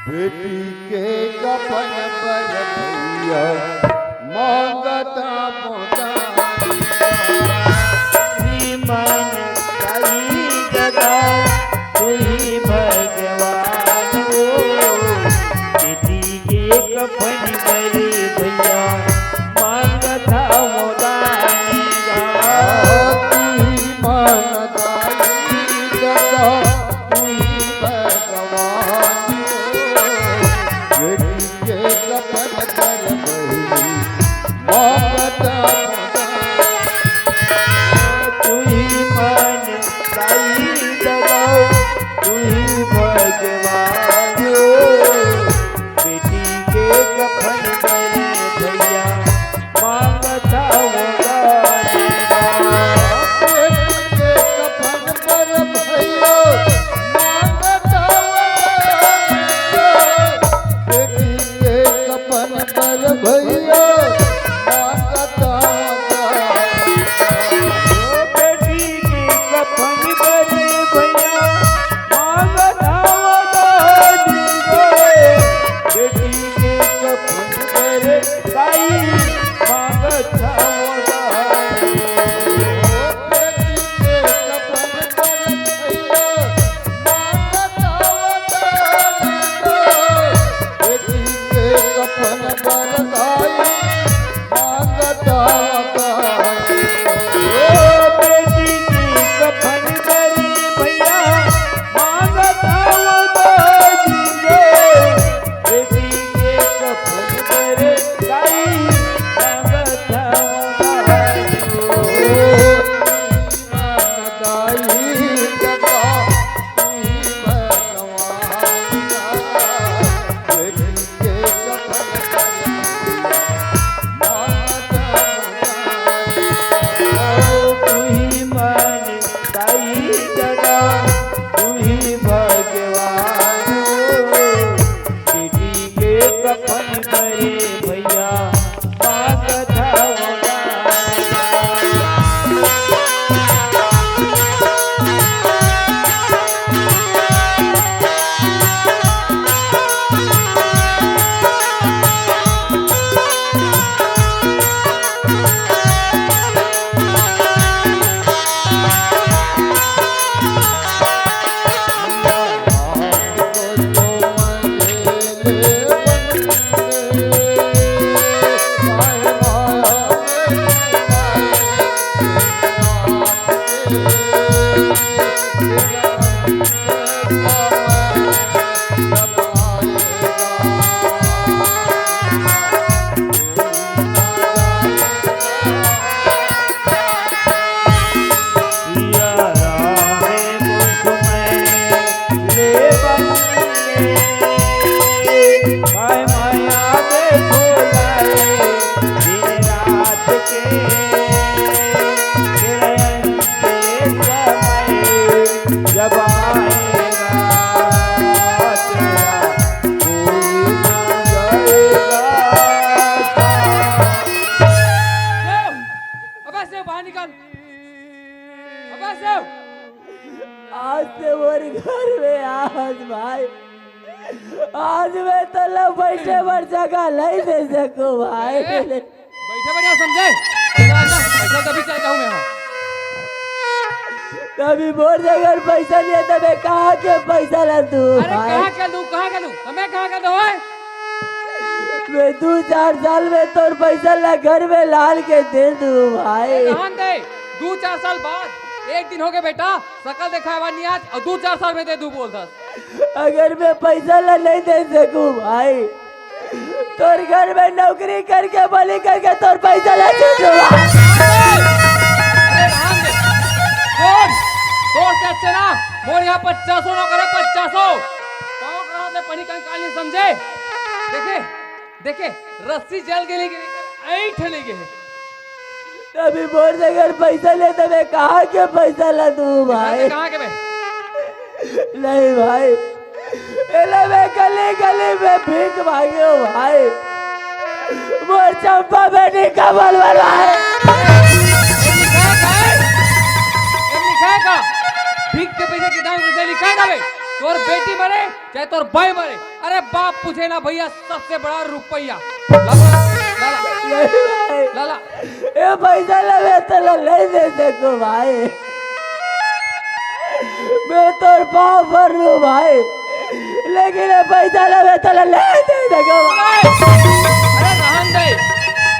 बेटी के कफन पर भैया मांगता मोदान। मन सही जगह तू ही भगवान हो। बेटी के कफन पर भैया मांगता मोदान। तू ही मन सही जगह तू ही भगवान हो। बेटी के कफन पर भैया मांगता मोदान। तू ही मन सही जगह तू ही भगवान हो। बेटी के कफन पर भैया मांगता मोदान। बेटी के कफन पर भैया मांगता मोदान। बेटी के कफन पर भैया मांगता मोदान। बेटी के कफन पर भैया मांगत हवं दानी रे। बेटी के कफन पर दाई मांगत हवं दानी। बेटी के कफन पर भैया मांगत हवं दानी रे। बेटी के कफन पर दाई मांगत हवं दानी। ओ बेटी के कफन पर भैया मांगत हवं दानी रे। बेटी के कफन पर दाई मांगत हवं दानी। ओ दाई दादा, तू ही भगवान। बेटी के कफन पर मांगत हवं दानी। ओ तू ही मन दाई दादा, तू ही भगवान हो। बेटी के कफन पर भैया मांगत हवं दानी। अबे से बाहर निकल। अबे से आज से मोर घर में आज भाई, आज मैं तोला बैठे बर जगह नहीं दे सकूं भाई। ए, बैठे बढ़िया समझे। पैसा आता, पैसा तभी चलता हूँ मैं यहाँ। तभी मोर जगह पैसा नहीं है, तो मैं कहाँ के पैसा ला दूँ अरे भाई? कहाँ के दूँ, कहाँ के दूँ? मैं कहाँ के दूँ, ओए? मैं दू चार साल में तोर पैसा ला घर में लान के दे दूँ भाई। ए, रहन दे, दू चार साल बाद। एक दिन हो गए बेटा, सकल देखाए बार नहीं आज, और दू चार साल में दे दूँ बोलथस। अगर मैं पैसा ला नहीं दे सकूँ भाई, तोर घर में नौकरी करके बली करके तोर पैसा ला छूटूंगा। अरे राम दे। सुन, तोर से अच्छे ना, मोर यहाँ पचासों नौकर है, पचासों। पाँव का हाथ में पनी कंकाल नहीं समझे। देखे, देखे, रस्सी जल के लेके ऐठ नहीं गए। तभी मोर से अगर पैसा ले तो मैं कहाँ के पैसा ला दूँ भाई? कहाँ के बे? नहीं भाई, एला मैं गली गली में भीख मांगे हूँ भाई। मोर चंपा बेटी का बलवन भाई। एम लिखा है का? एम लिखा है का? भीख के पैसे कितना है, लिखा है का बे? तोर बेटी मरे चाहे तोर भाई मरे, अरे बाप पूछे ना भैया, सबसे बड़ा रुपया। ला, ला, ला, ला। नहीं भाई। ला, ला। ए पैसा लवे तो ला नहीं दे सको भाई, मैं तोर पाँव पर लूँ भाई, लेकिन ए पैसा लवे तो ला नहीं दे सको भाई। अरे रहन दे,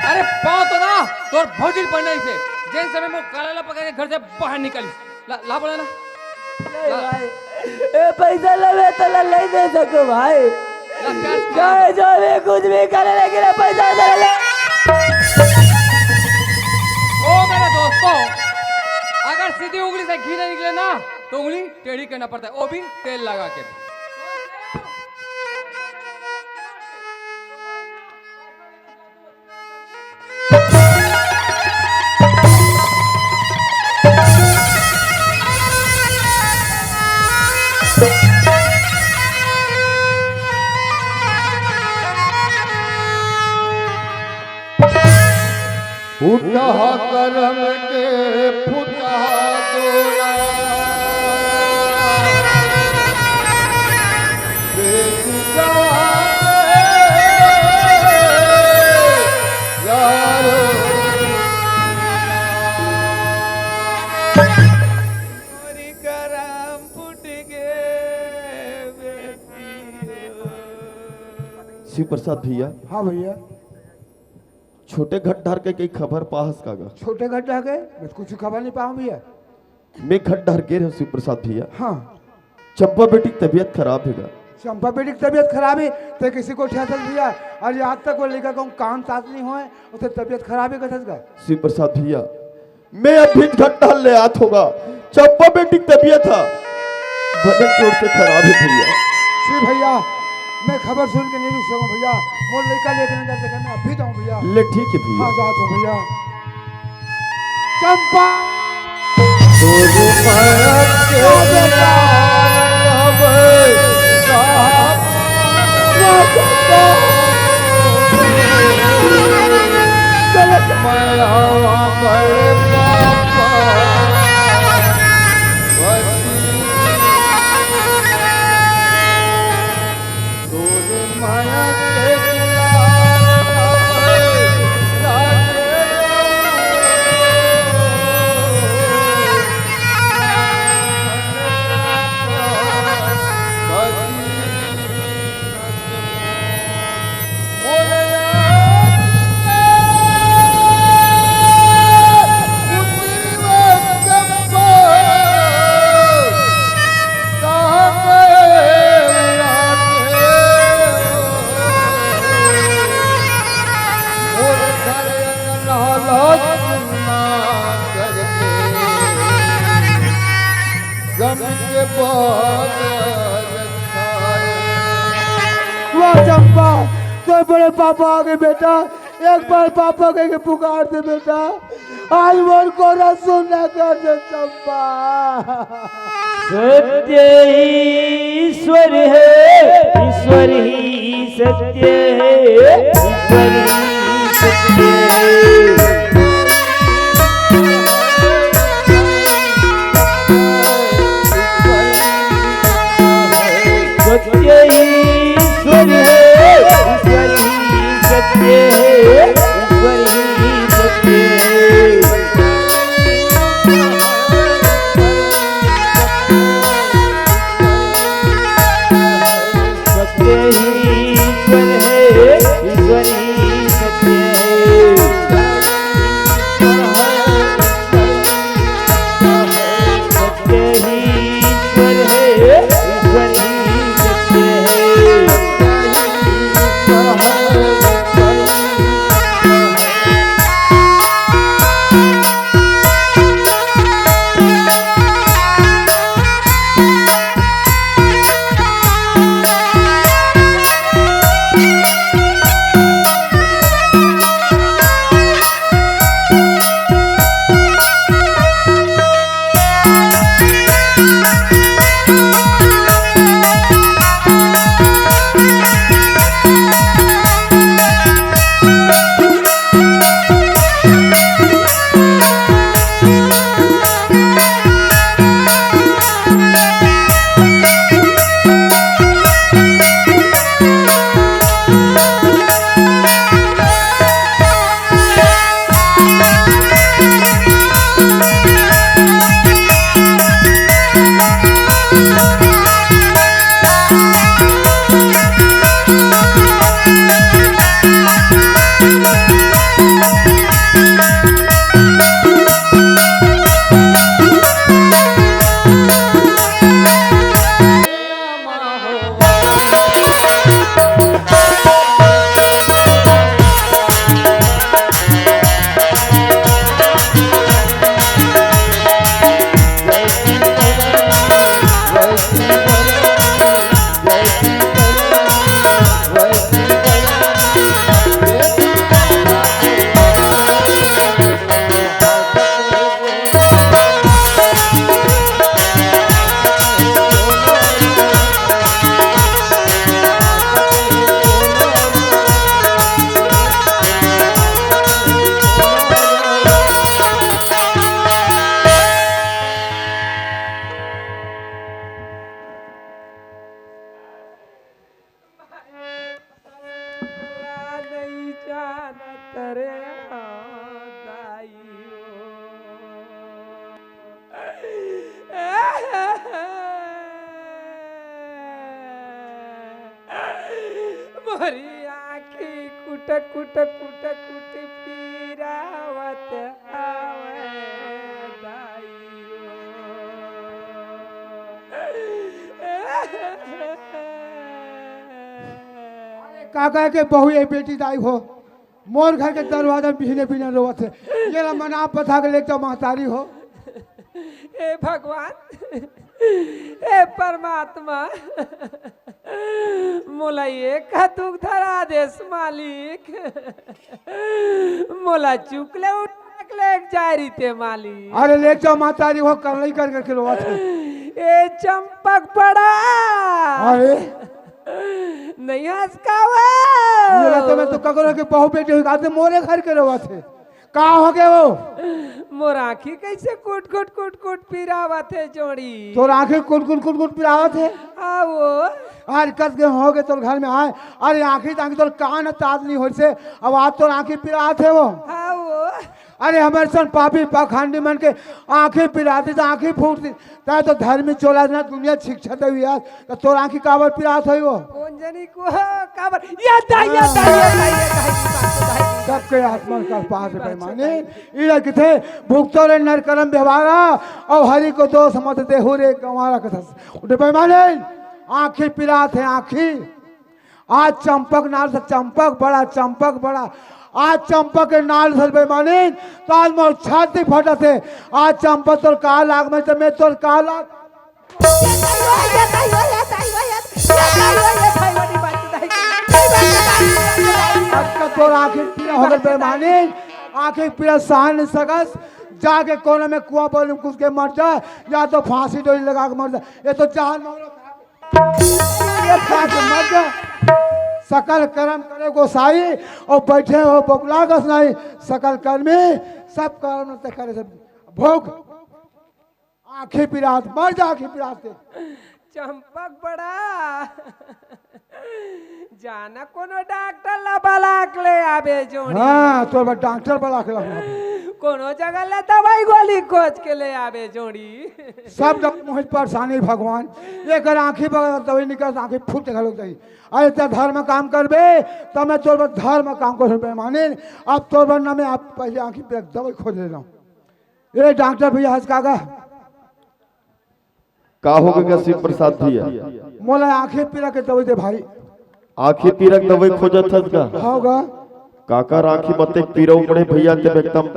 अरे पाँव तो ना तोर भौजी पड़ने से, जिन समय मैं काला ला पकड़ के घर से बाहर निकली, ला, ला बोला ना। नहीं भाई, ए पैसा लवे तो ला नहीं दे सको भाई। ला, क्या चाहे जो भी कुछ भी करे, लेकिन ए पैसा तो ला ले। ओ मेरे दोस्तों, अगर सीधी उंगली से घी नहीं निकले ना, तो उंगली टेढ़ी करना पड़ता है, वो भी तेल लगा के। फुटहा करम के फुटहा तोला। शिव प्रसाद भैया। हाँ भैया। छोटे घटधार के कई खबर पाहस का गा? छोटे घटधार के? मैं कुछ खबर नहीं पाऊँ भैया। मैं घटधार गे रहे हूँ शिव प्रसाद भैया। हाँ। चंपा बेटी की तबीयत खराब हे गा। चंपा बेटी की तबीयत खराब हे, ते किसी को ठेस भैया, और आज तक वो लइका को काम साथ नहीं होए, उसे तबीयत खराब हे कथस गा। शिव प्रसाद भैया, मैं अभी घटधार ले आत हूँ गा। चंपा बेटी की तबीयत हा भजन चोट से खराब हे भैया। शिव भैया, मैं खबर सुन के नहीं रुक सकूँ भैया, मोर लइका लेके नहीं जा सके, मैं अभी जाऊँ भैया। ले ठीक हे भैया। हाँ, जात हूँ भैया। चंपा। वाह चंपा, तोर बड़े पापा आ गे बेटा, एक बार पापा कह के पुकार दे बेटा, आज मोर कोरा सुन्ना कर दे चंपा। सत्य ही ईश्वर है, ईश्वर ही सत्य है, ईश्वर ही सत्य है। सत्य ही ईश्वर है, ईश्वर ही सत्य है, ईश्वर ही सत्य है। सत्य ही ईश्वर है, ईश्वर ही सत्य है। सत्य ही ईश्वर है, ईश्वर ही सत्य है। नहीं जानत रे दाई हो। मोरी आँखी कुट कुट कुट कुट पीरावत हवय दाई हो। का कहे के बहू ए बेटी दाई हो, मोर घर के दरवाजा में बिहने बिहने रोवत हे। ये ला मना बता के लेके जाओ महतारी हो। हे भगवान, हे परमात्मा, मोला ये का दुख धरा देस मालिक। मोला चुक ले उठा के लेके जाय रहिते मालिक। अरे ले जाओ महतारी हो, करलई कर करके रोवत हे। ए चंपक बड़ा। अरे। नहीं हंसकावा। मेरा तो मैं तो ककरो के बहू बेटी हो, आते मोरे घर के रोवत हे। का हो गए वो? मोर आँखी कैसे कुट कुट कुट कुट पिरावत हे जोड़ी। तोर आँखी कुट कुट कुट कुट पिरावत हे? हाँ वो। आज कस के हो गए तोर घर में आए। अरे आँखी ताकि तोर कान ताज नहीं होइसे। अब आज तोर आँखी पिरावत हे वो। हाँ वो। अरे हमर सन पापी पाखंडी मन के आँखी पिराती त आँखी फूटती। तैं तो धर्मी चोला ना दुनिया शिक्षा देवी आज। त तोर आँखी काबर पिरात होई वो? कोन जनी को काबर? या दाई, या दाई, या दाई, या दाई, या दाई। सबके आत्मा का पास की बात बेईमानी। बताई। इला किथे भुगतो रे नर करम व्यवहारा, और हरि को दोष मत देहु रे गंवारा कथस। उठे बेईमानी, आँखी पिरात हे, आँखी। आज चंपक नाल से चंपक बड़ा, चंपक बड़ा। आज चंपक के नाल से बेईमानी, तो आज मोर छाती फटत हे। आज चंपक तोर का लाग में, तो मैं तोर का लाग। आज का तोर आँखी पीला हो गए बेईमानी, आँखी पीला सहन नहीं सकस। जाके कोने में कुआं पर घुस के मर जा, या तो फांसी डोरी लगा के मर जा। ये तो जान मारो, ये खा के मर जा। सकल कर्म करे गोसाई, और बैठे हो बगुला कस नहीं। सकल कर्मी, सब कर्म ते करे से भोग। आँखी पिरात, मर जा आँखी पिरात के। चंपक बड़ा, जाना कोनो डॉक्टर ला बलाक ले आबे जोड़ी। हाँ, तोर बर डॉक्टर बलाक ला। कोनो जगह ले दवाई गोली खोज के ले आबे जोड़ी। सब डॉक्टर मुझ परेशानी भगवान, एकर आँखी बगल दवाई निकल, आँखी फूट घलो दही। अरे ते धर्म काम करबे, तब मैं तोर बर धर्म काम कर बेमानिन। अब तोर बर ना मैं आप पहले आँखी पे दवाई खोज लेना। ए डॉक्टर भैया, हंस काका। का हो गया शिव प्रसाद भैया? मोला आँखी पीरा के दवाई दे भाई। आँखी पीरा के दवाई खोजत हस का? होगा। काकर आँखी मते पीरा उमड़े भैया, ते एकदम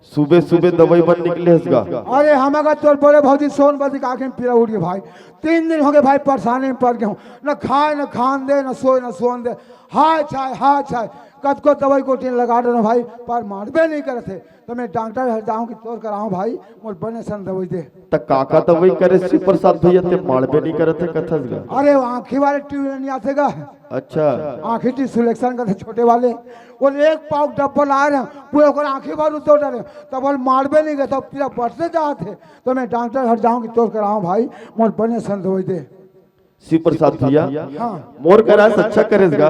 सुबह सुबह दवाई बन निकले हस का? अरे हम अगर तोर बड़े भौजी सोनपति के आँखी में पीरा उठ गए भाई। तीन दिन हो गए भाई, परेशानी में पड़ गए हूँ, न खाए न खान दे, न सोए न सोन दे। हाय छाय, हाय छाय, कतको दवाई गोटी लगा डरेंव भाई, पर मानबे नहीं करत हे। त मैं डॉक्टर हर जाऊं कि तोर कराऊं भाई, मोर बने सन दवाई दे। त काका दवाई करे शिव प्रसाद भैया, ते मानबे नहीं करत हे कथस गा? अरे वो आँखी वाले ट्यूब नहीं आथे गा? अच्छा। आँखी टी सिलेक्शन करथे छोटे वाले, वो एक पाउच डब्बा ला रहे हैं, पूरे ओकर आँखी बार उतर डरे, तब बोल मानबे नहीं करत, पूरा बढ़ते जात हे। त मैं डॉक्टर हर जाऊं कि तोर कराऊं भाई, मोर बने सन दवाई दे। शिव प्रसाद भैया, हाँ। मोर करा से अच्छा करेस गा,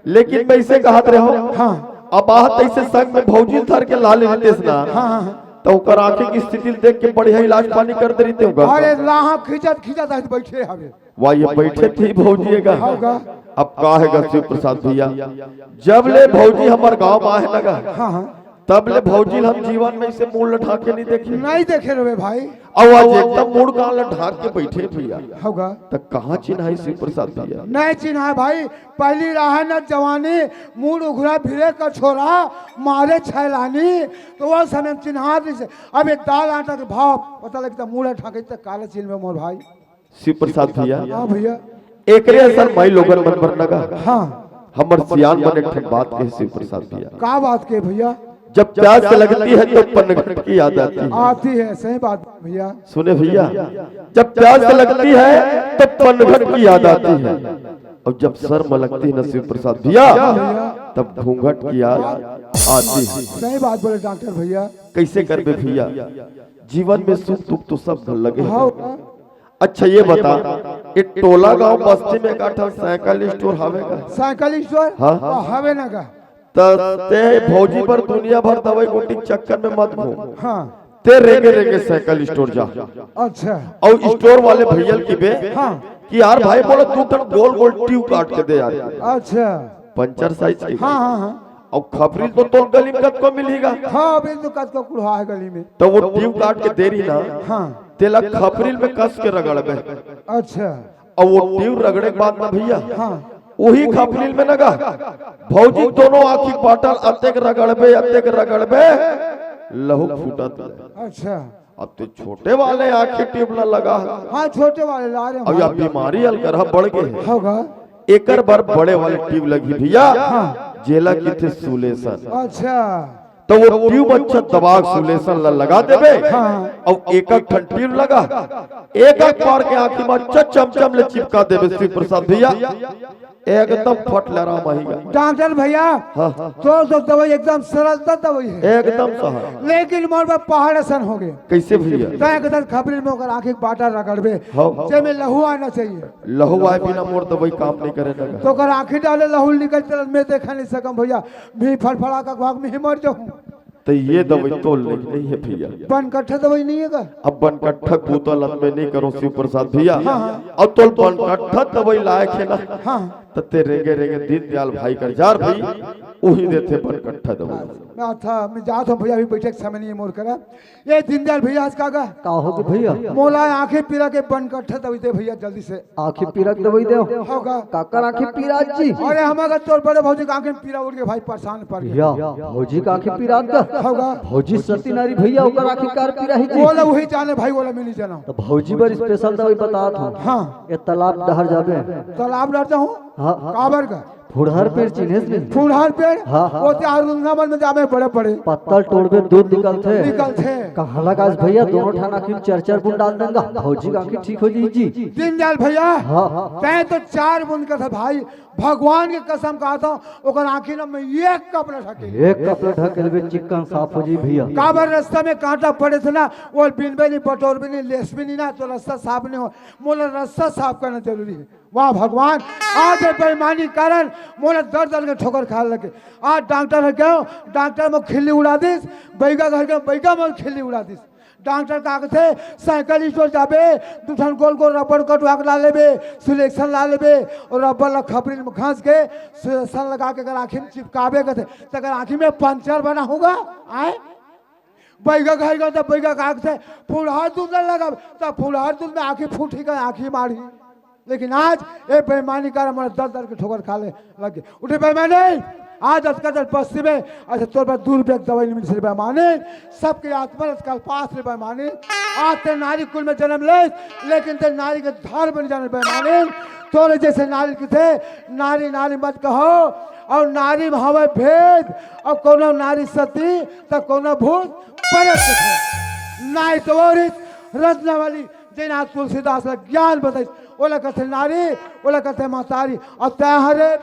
लेकिन मैं इसे कहत रहे हूँ, हाँ। अब आहत ऐसे संग में भौजी धर के ला लेतेस ना, हाँ, हाँ, हाँ। त ओकर आँखी के स्थिति देख के बढ़िया इलाज पानी कर दे रहिते होगा। अरे लाहा खींचत खींचत आज बैठे हवे। वाह, ये बैठे थी भौजी है गा। होगा। अब का है गा शिव प्रसाद भैया, जब ले भौजी हमर गाँव में आहे ना गा, हाँ, हाँ। तब ले भौजी ल हम जीवन में इसे मुड़ ल ढाके नहीं देखे। नहीं देखे रहे भाई। अब आज एकदम मुड़ कान ल ढाक के बैठे भैया। होगा। त कहाँ चिन्हाई शिव प्रसाद भैया? नहीं चिन्हाय भाई, पहली रहे न जवानी, मुड़ उघरा भिरे का छोरा, मारे छैलानी, त वो समय में चिन्हात नहीं से। अब ये दाल आटा के भाव पता लगता, मुड़ ढाके त काले चिन्हबे मोर भाई। शिव प्रसाद भैया। हाँ भैया। एकरे असन माई लोगन मन बर नगा। हाँ। हमर सियान मन एक ठन बात कहे शिव प्रसाद भैया। का बात कहे भैया? जब प्यास लगती है तो पनघट की याद आती है। आती है, सही बात भैया। सुने भैया, जब प्यास लगती है तो पनघट की याद आती है, और जब शर्म लगती है ना शिव प्रसाद भैया, भैया। तब घूंघट की याद आती है। सही बात बोले डॉक्टर भैया। कैसे करबे भैया, जीवन में सुख दुख तो सब घर लगे हैं। हाँ। अच्छा ये बता, ये टोला गांव बस्ती में का ठन साइकिल स्टोर हवे का? Cycle store? हाँ। हाँ, हवे ना का? त ते भौजी बर दुनिया भर दवाई गोटी के चक्कर में मत घूम। हाँ। ते रेंगे रेंगे साइकिल स्टोर जा। अच्छा। और स्टोर वाले भैया ल किबे हाँ। कि यार भाई मोला दू ठन गोल गोल ट्यूब काट के दे यार। अच्छा। पंचर साइज की। हाँ, हाँ, हाँ। और खपरी ल तो तोर गली में कतको मिलही गा। हाँ, अभी तो कतको कुढ़ा है गली में। त वो ट्यूब काट के दे रही ना, हाँ। तेला खपरी ल में कस के रगड़बे। अच्छा। और वो ट्यूब रगड़े के बाद ना भैया, हाँ। वही खपरी ल में ना गा, भौजी दोनों आँखी बाटल अतेक रगड़बे, अतेक रगड़बे, लहू फूटत। अच्छा। अब तो छोटे वाले आँखी ट्यूब ला लगा है। हाँ, छोटे वाले ला रहे हैं। अब या बीमारी अलकरहा बढ़ गए है। होगा। एकर बर बड़े वाले ट्यूब लगी भैया, हाँ। जेला किथे सुलेशन। अच्छा। तो वो ट्यूब अच्छा दबा सुलेशन ला लगा देबे। हाँ। और एक एक ठन ट्यूब लगा, एक एक बार के आँखी में अच्छा चमचम ले चिपका देबे शिव प्रसाद भैया। एकदम फट ले आराम आही गा। डॉक्टर भैया, हाँ, हाँ। तोर तो दवाई एकदम सरलता दवाई है। एकदम सहज। लेकिन मोर बर पहाड़ असन हो गए। कैसे भैया? तैं एकदम खपरी में ओकर आँखी के बाटा रगड़बे। हाँ, हाँ। जेमे लहू आना चाहिए। लहू आए बिना मोर दवाई काम नहीं करे ना। तो ओकर आँखी डाले लहू निकल चलत, मैं देखा नहीं सकम भैया। मी फड़फड़ा का भाग में ही मर जाऊँ। तो ये दवाई तोल नहीं, नहीं है भैया। बनकट्ठा दवाई नहीं है का? अब बनकट्ठा बोतल अंत में नहीं करो शिव प्रसाद भैया। हाँ, हाँ। अब तोल बनकट्ठा दवाई लायक है ना? हाँ। त ते रेंगे रेंगे दीनदयाल भाई कर जार भाई, वही देथे बनकट्ठा दवाई। मैं अच्छा, मैं जात हूँ भैया, अभी बैठे के समय नहीं है मोर करा। ये दीनदयाल भैया आज का गा? का हो गे भैया? मोला आँखी पीरा के बनकट्ठा दवाई दे भैया, जल्दी से। आँखी पीरा के दवाई दे? होगा। काकर आँखी पीरा जी? अरे हमारा तोर बड़े भौजी का आँखी पीरा उठ के भाई परेशान पड़ गया। या, भौजी का आँखी पीरा का? होगा। भौजी सती नारी भैया, ओकर आँखी कार पीरा ही जी। बोला वही जाने भाई, बोला मैं नहीं जाना। तो भौजी बर स्पेशल दवाई बतात हूँ। हाँ। ये तालाब डहर जाबे। तालाब डहर जाऊँ? हाँ। काबर का? फुड़हर पेड़ चिन्हेस नहीं? फुड़हर पेड़? हाँ, हाँ, वो हाँ। ते अरुंधा मन में जामे बड़े बड़े। पत्तल टोड़बे दूध निकलथे। निकलथे। कहाँ लगास भैया, दोनों ठन आँखी में चार चार बूंद डाल देंगा। भौजी का आँखी ठीक हो जाई जी। दीनदयाल भैया, हाँ, हाँ, हाँ। तैं तो चार बूंद का था भाई, भगवान के कसम कहा था, ओकर आँखी ना में एक कपड़ा ढके। एक कपड़ा ढके लेबे, चिक्कन साफ हो जी भैया। काबर रास्ता में कांटा पड़े थे ना, वो बिनबे नहीं, बटोरबे नहीं, लेसबे नहीं ना, तो रास्ता साफ नहीं हो। मोला रास्ता साफ करना जरूरी है। वाह भगवान, आज ये बेईमानी कारण मोला दर दर के ठोकर खाए लगे। आज डॉक्टर ह गयो, डॉक्टर मोर खिल्ली उड़ा दिस, बैगा घर के बैगा मोर खिल्ली उड़ा दिस। डॉक्टर का कथे, साइकिल स्टोर जाबे, दू ठन गोल गोल रबड़ कटवा के ला लेबे, सिलेक्शन ला लेबे, और रबड़ ला खपरी में घस के सिलेक्शन लगा के अगर आँखी में चिपकाबे कथे, तो अगर आँखी में पंचर बना होगा, आए? बैगा घर गयो तो बैगा का कथे, फुड़हर दूध न लगाब, तो फुड़हर दूध में आँखी फूटी का आँखी मारी। लेकिन आज ये बेईमानी कर मोला दर दर के ठोकर खा ले लगे। उठे बेईमानी, आज अतका दर बस्ती में, अच्छा तोर बर दू रुपया के दवाई नहीं मिल सके बेईमानी, सबके आत्मा ला कल्पास ले बेईमानी। आज ते नारी कुल में जन्म ले, लेकिन ते नारी के धर्म नहीं जाने बेईमानी। तोरे जैसे नारी के थे, नारी नारी मत कहो, और नारी में हवे भेद, और कोनो नारी सती, तो कोनो भूत प्रेत थे। नारी तो वो रीत रत्नावली, जेन आज तुलसीदास ला ज्ञान बताइस, ओला कथे नारी, ओला कथे महतारी, अउ तैं हरे। ये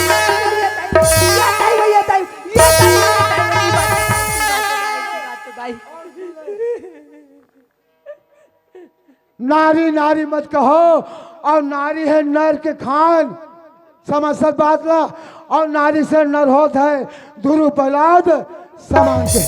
ताई, ये ताई, ये ताई, ये ताई, ये ताई, ये ताई। नारी नारी मत कहो, अउ नारी है नर के खान, समझत बात ला, अउ नारी से नर होत है ध्रुव प्रहलाद समान के।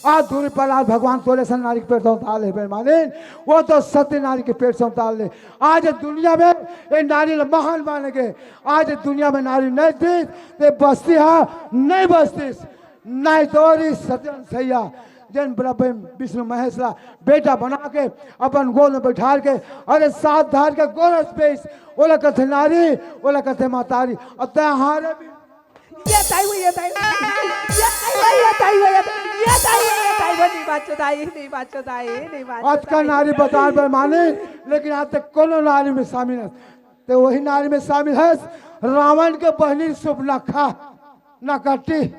आज ध्रुव प्रहलाद भगवान तोरे से नारी के पेट से उतार ले बेईमानिन, वो तो सती नारी के पेट से उतार ले। आज दुनिया में ये नारी ला महान माने गे, आज दुनिया में नारी नहीं थी, ते बस्ती हा नहीं बस्तीस। नाई तोरी सत्यन सैया, जेन ब्रह्म विष्णु महेश ला बेटा बना के अपन गोद में बैठार के, अरे सात धार के गोरस पेश, ओला कथे नारी, ओला कथे महतारी, अउ तैं हारे भी। ये ताई वो, ये ताई वो, ये ताई वो, ये ताई वो, ये ताई वो, ये ताई वो, ये ताई वो, नहीं बाचो दाई, नहीं बाचो दाई, नहीं बाचो अतका दाई। नारी बता बेईमानी, लेकिन आज तक कोनो नारी में शामिल है। ते वही नारी में शामिल है, रावण के बहनी सुपनखा, नकट्टी।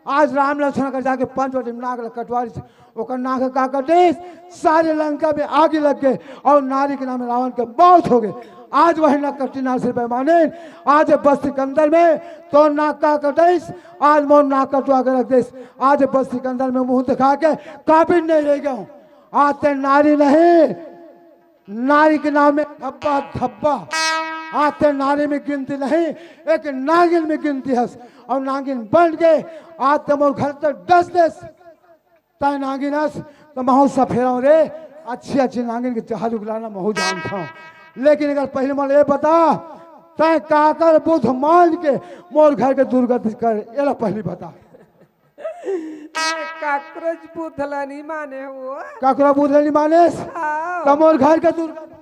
आज राम लक्ष्मण कर जाके पंचवटी में नाक ल कटवा रही थी। ओकर नाक का कटिस, सारे लंका में आग लग गए और नारी के नाम रावण के मौत हो गए। आज वही नकट्टी नारी से बेईमानिन, आज बस्ती के अंदर में तो नाक का कटिस, आज मोर नाक कटवा के रख दिस। आज बस्ती के अंदर में मुंह दिखा के काबिल नहीं रह गया हूँ। आज ते नारी नहीं, नारी के नाम में धब्बा धब्बा। आज ते नारी में गिनती नहीं, एक नागिन में गिनती हस। और नागिन बन के आज ते मोर घर तक डस देस। तैं नागिन हस, तो महू सफेरव रे, अच्छी अच्छी नागिन के जहाज उगलाना महू जानता हूँ। लेकिन अगर पहले मोला ये बता, तैं काकर बुध मान के मोर घर के दुर्गति कर, एला पहली बता। मैं काकरोच बुध ला नहीं माने हो। काकरो बुध ला नहीं मानेस? हाँ। त मोर घर के दुर्गति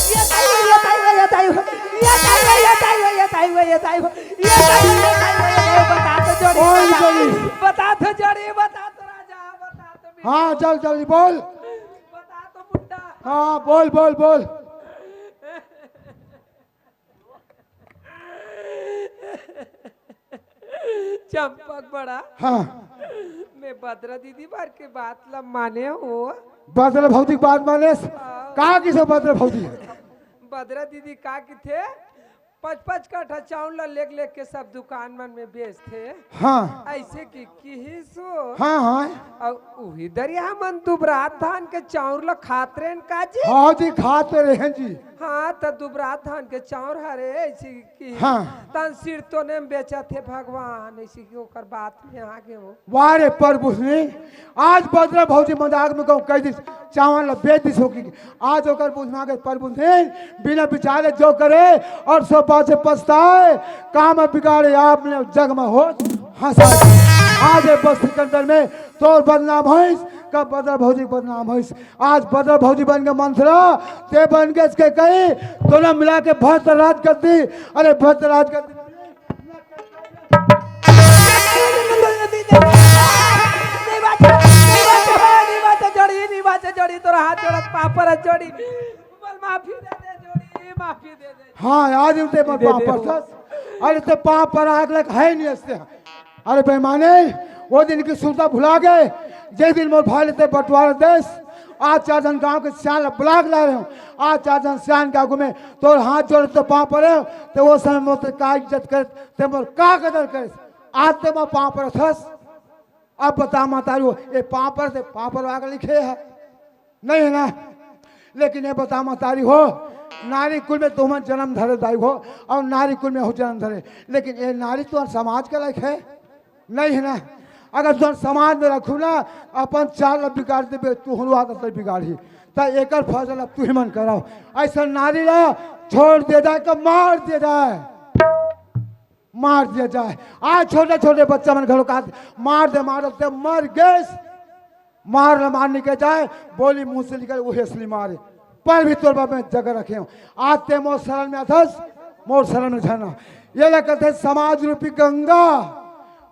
ये ताई, ये ताई, ये ताई, ये ताई, ये ताई, ये ताई, ये ताई, ये ताई, ये ताई, बता तो जोड़ी, कौन बता, जोड़ी? बता तो जोड़ी, बता तो राजा, बता तो मेरे हाँ, को। जल्दी, जल्दी बोल। बता तो मुंडा। हाँ, बोल, बोल, बोल। चंपक बड़ा। हाँ। मैं बदरा दीदी बार के बात ला माने हो। बदरा भौजी के बात मानेस? हाँ। का किसे बदरा भौजी? बदरा दीदी का किथे? पाँच पाँच काठा चाउर ला लेग लेग के सब दुकान मन में बेचथे। हाँ। ऐसे कि किहिस हो। हाँ, हाँ। अउ उही दरिया मन दुबरात धान के चाउर ला खात रहेन का जी? हाँ जी, खात रहेन जी। हाँ, त दुबरात धान के चाउर हरे ऐसे कि हाँ। तन सिर तो ने बेचत हे भगवान, ऐसे कि ओकर बात में आगे हो। वाह रे प्रभु ने, आज बदरा भौजी मजाक में कहूँ कह दिस, चावल ला बेच दिस हो कि आज ओकर बुझना के प्रभु ने बिना विचारे जो करे और सो पाछे पछताए, काम बिगाड़े आपने जग में हो हंसा। आज ये बस्ती के अंदर में तोर बदनाम होइस, का बदरा भौजी के बदनाम होइस। आज बदरा भौजी बन के मंथरा, ते बन के इसके कही, दोनों मिला के भक्त राज कर दी। अरे भक्त राज कर दी। नहीं बात, नहीं बात, नहीं बात, जोड़ी, नहीं बात, जोड़ी, तोरा हाथ जोड़त, पाँव परत जोड़ी। बोल माफी दे दे जोड़ी। माफी दे दे। हाँ, आज ते मोर पाँव परथस। अरे ते पाँव परे के लायक हे नहीं अइसे। अरे बेईमाने, वो दिन के सुरता भुला गे, जे दिन मोर भाई ल ते बंटवारा देस। आज चार झन गांव के सियान ल बुला के लाय रहेंव। आज चार झन सियान के आगू में तोर हाथ जोड़े, तोर पाँव परेंव, ते वो समय मोर ते का इज्जत करेस, ते मोर का कदर करेस। आज ते मोर पाँव परथस। अब बता महतारी हो, ये पाँव परे ते पाँव परवाय के लायक हे? नहीं हे ना? लेकिन ये बता महतारी हो, नारी कुल में तुमन जनम धरे दाई हो, अउ नारी कुल में हो जनम धरे, लेकिन ये नारी तो समाज के लायक हे? नहीं हे ना? अगर तुमन समाज में रखहू ना, अपन चाल ल बिगाड़ देबे, तुंहरो आदत ल बिगाड़ही। त एकर फैसला तुही मन करव। अइसन नारी ला छोड़ दे जाए कि मार दे जाए? मार दे जाए। आज छोटे छोटे बच्चा मन घलो कहत, मार दे, मार दे, मर गेस। मार ल मार नइ कहे जाए, बोली मुंह से निकले, उही असली मार हे। पर भी तोर बर में जगह रखे हंव। आज ते मोर शरण में आथस, मोर शरण में झन आ। ये ला कथे समाज रूपी गंगा।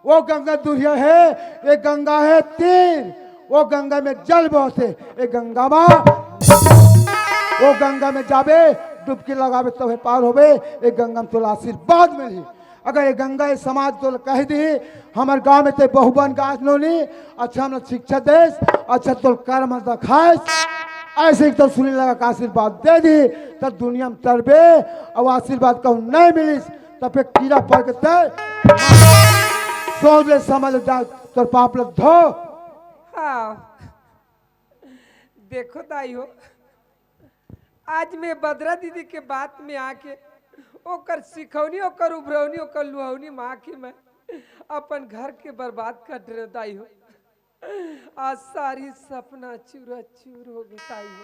वो गंगा दुरिहा हे, ये गंगा हे तीर। वो गंगा में जल बहथे, ये गंगा मा, वो गंगा में जाबे, डुबकी लगाबे, तभे पार होबे। ये गंगा में तोला आशीर्वाद मिलही। अगर ये गंगा, ये समाज तोला कहि दिही, हमर गांव में ते बहु बन गे नोनी, अच्छा हमला शिक्षा देस, अच्छा तोर कर्म दिखाएस, अइसे ही तो सुनील लगा के आशीर्वाद दे दिही, त दुनिया में तरबे, अउ आशीर्वाद कहूं नहीं मिलिस, त फेर कीड़ा पड़ के ते सोच ले, समझ ले, जा तोर पाप ल धो। हाँ, देखो दाई हो, आज मैं बदरा दीदी के बात में आके ओकर सिखौनी, ओकर उभरौनी, ओकर लुहौनी मा आके मैं अपन घर के बर्बाद कर डरेंव दाई हो। आज सारी सपना चूरा चूर हो गे दाई हो।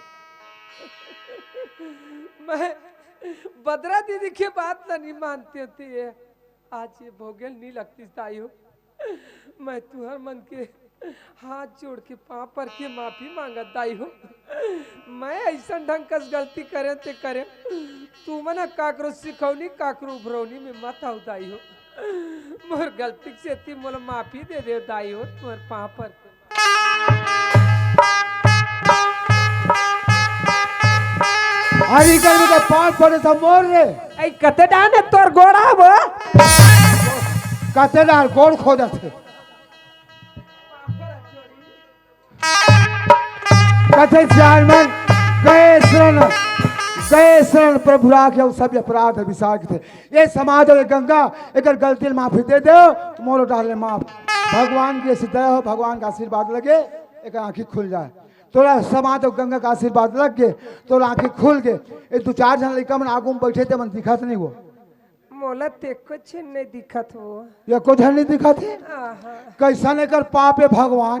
मैं बदरा दीदी के बात ला नहीं मानतेंव ते आज ये भोगेल नहीं लगतिस दाई हो। मैं तुंहर मन के हाथ जोड़ के पांव पर के माफी मांगत दाई हो। मैं अइसन ढंग कस गलती करेंव ते करेंव, तुमन ह काकरो सिखौनी काकरो उभरौनी में मत आव दाई हो। मोर गलती के सेती मोला माफी दे दे दाई हो, तुंहर पांव पर के। हरी गर्मी का पांव परे त मोर रे। ऐ कते डाहर तोर गोड़ हे वो? कते डाहर गोड़ खोदत हे। कथे सियान मन, गए शरण, गए शरण प्रभु राखे, अउ सब अपराध बिसार के थे। ये समाज अउ ये गंगा, एकर गलती ल माफी दे देव, त मोरो डाहर ले माफ। भगवान के अइसे दया हो, भगवान के आशीर्वाद लगे, एकर आंखी खुल जाए। तोला समाज अउ गंगा के आशीर्वाद लग गे, तोला आंखी खुल गे। ये दू चार झन लइका मन आगू में बइठे, ते मन दिखत नहीं वो। मोला ते एको झन नहीं दिखत वो। एको झन नहीं दिखत हे? आहा। कइसन एकर पाप हे भगवान?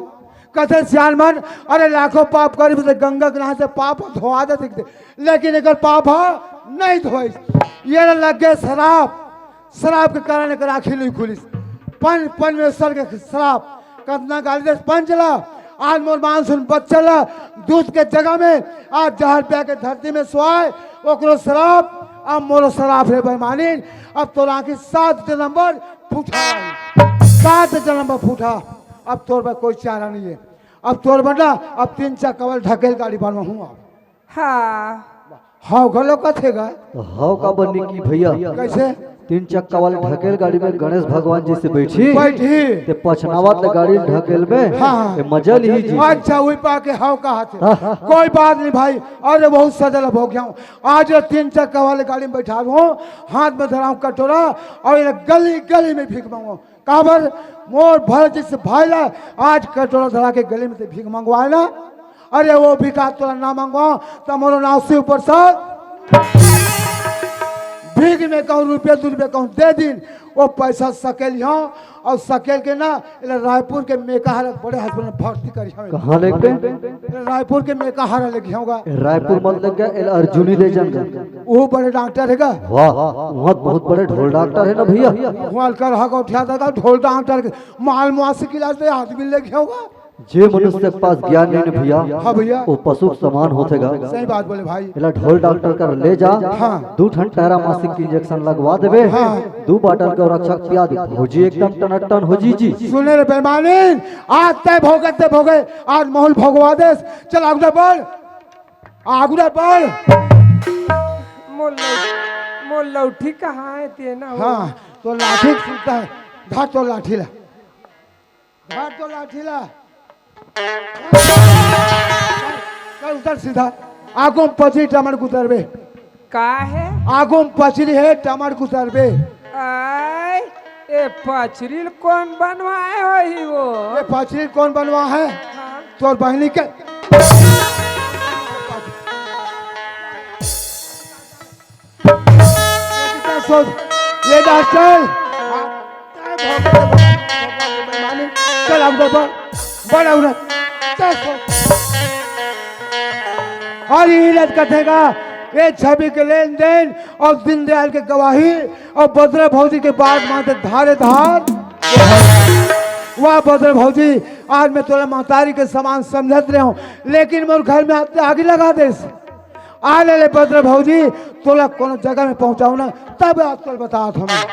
कथे सियान मन, अरे लाखों पाप करिस त गंगा के नहाए से पाप धोवा जाथे, लेकिन एकर पाप ह नहीं धोइस। ये लग गे सराप, सराप के कारण एकर आंखी नहीं खुलिस। पंच, परमेश्वर के सराप, कतना गाली देस पंच ला। आज मोर मानसून बच्चा ला दूध के जगह में आज जहर पिया के धरती में सोवाए, ओकरो सराप, अब मोरो सराप हे बेईमानिन। अब तोर आंखी सात जनम बर फूटा, सात जनम बर फूटा। अब तोर बर कोई चारा नहीं हे। अब तोर बर ना, अब तीन चक्का वाला ढकेल गाड़ी बनवाहूं अब। हाँ। हव घलो कथे गा। त हव काबर नहीं कही भइया? कइसे? तीन चक्का वाले ढकेल गाड़ी में गणेश भगवान जी से बइठही। बइठही। ते पछनावत ले गाड़ी ढकेलबे। हाँ। ते मजा लिही जी। अच्छा, उही पाके हव कहत हे। हाँ। कोई बात नहीं भाई, अरे बहुत सजल हो गया हूँ। आज ये तीन चक्का वाले गाड़ी में बइठाहूं, हाथ में धराहूं कटोरा अउ ये गली गली में भीख मांगहूं। काबर? मोर भरत जइसे भाई ला आज कटोरा धरा के गली में ते भीख मंगवाए ना। अरे वो भिखारी तोला ना मंगवाओं, त मोरो नाव शिव प्रसाद। भीख में कहूं रुपया दू रुपया कहूं दे दिन, वो पैसा सकेलिहूं अउ सकेल के ना, एला रायपुर के मेकाहारा बड़े हॉस्पिटल में भर्ती करिहूं। कहाँ लेके? एला रायपुर के मेकाहारा लेगेहूं गा। रायपुर मत लेके, एला अर्जुनी ले जान। वो बड़े डॉक्टर हे गा। वाह, वहाँ बहुत बड़े ढोल डॉक्टर हे ना भइया। वहाँ कर हक उठा देगा ढोल डॉक्टर के। माल मुआ से गिला दे आदमी लेगेहूं गा। जे मनुष्य के पास ज्ञान नहीं ना भइया, हाँ भइया। वो पशु के समान होथे गा। सही बात बोले भाई। एला ढोल डॉक्टर कर ले जा, हाँ। दू ठन टैरामासिक के इंजेक्शन लगवा देबे, हाँ। दू बाटल के रक्षा पिया दे, भौजी एकदम टनाटन हो जी जी। सुने रे बेईमानिन, आज ते भोगे ते भोगे, आज माहौल भोगवा देस। चल आगू बढ़, आगू बढ़। मोर लौ-, मोर लौठी कहाँ हे तेन ना हो? हाँ, तो लाठी सीधा है। धर तो लाठी ला। धर तो लाठी ला। चल, उतर सीधा। आगू म पचरी टमड़ कुतरबे। का हे? आगू म पचरी हे, टमड़ कुतरबे। आय, ए पचरी ल कोन बनवाए होही वो? ए पचरी ल कोन बनवाए हे? हाँ। तोर बहिनी के। ये डॉक्टर। चल, आगू बढ़, बढ़, आगू बढ़। चल, सो। अउ इही ल कथे गा, ये छवि के लेन देन अउ दीनदयाल के गवाही अउ बदरा भौजी के बात मानथे धारे धार। वाह बदरा भौजी, आज मैं तोला महतारी के समान समझत रहे हूँ, लेकिन मोर घर में आके आगी लगा देस। आ ले ले बदरा भौजी, तोला कोनो जगह में पहुंचाहूं ना, तब आज तोला बतात हूं मैं।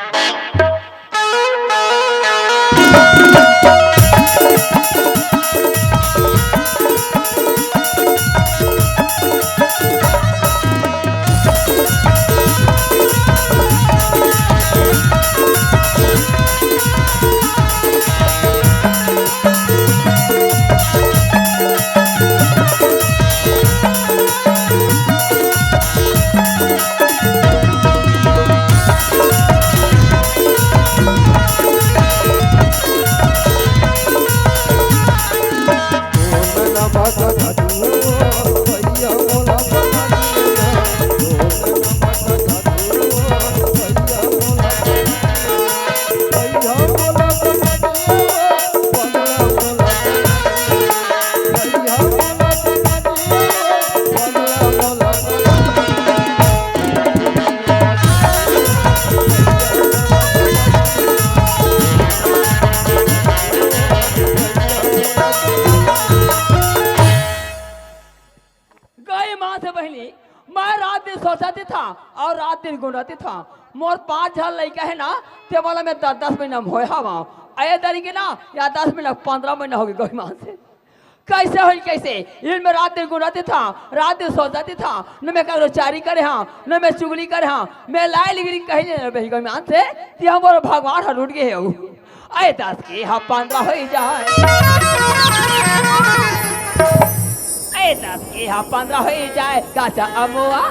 गई माँ से बहिनी, मैं रात दिन सोचत था अउ रात दिन गुनत था। मोर पांच झन लइका हे ना, ते वाला मैं दस दस महीना में होय हवा। अये दरी के ना, या दस महीना, पंद्रह महीना होगे गई माँ से। कइसे होही कइसे? इही ल मैं रात दिन गुनत था, रात दिन सोचत था, न मैं ककरो चारी करे हंव, न मैं चुगली करे हंव, मैं लाय लिगरी कहीं नइ बही गई माँ से, कि हमर भगवान ह रूठ गे हे। अये दस के ह पंद्रह होई जाय। अये दस के ह पंद्रह होई जाय। गाछा अमवा।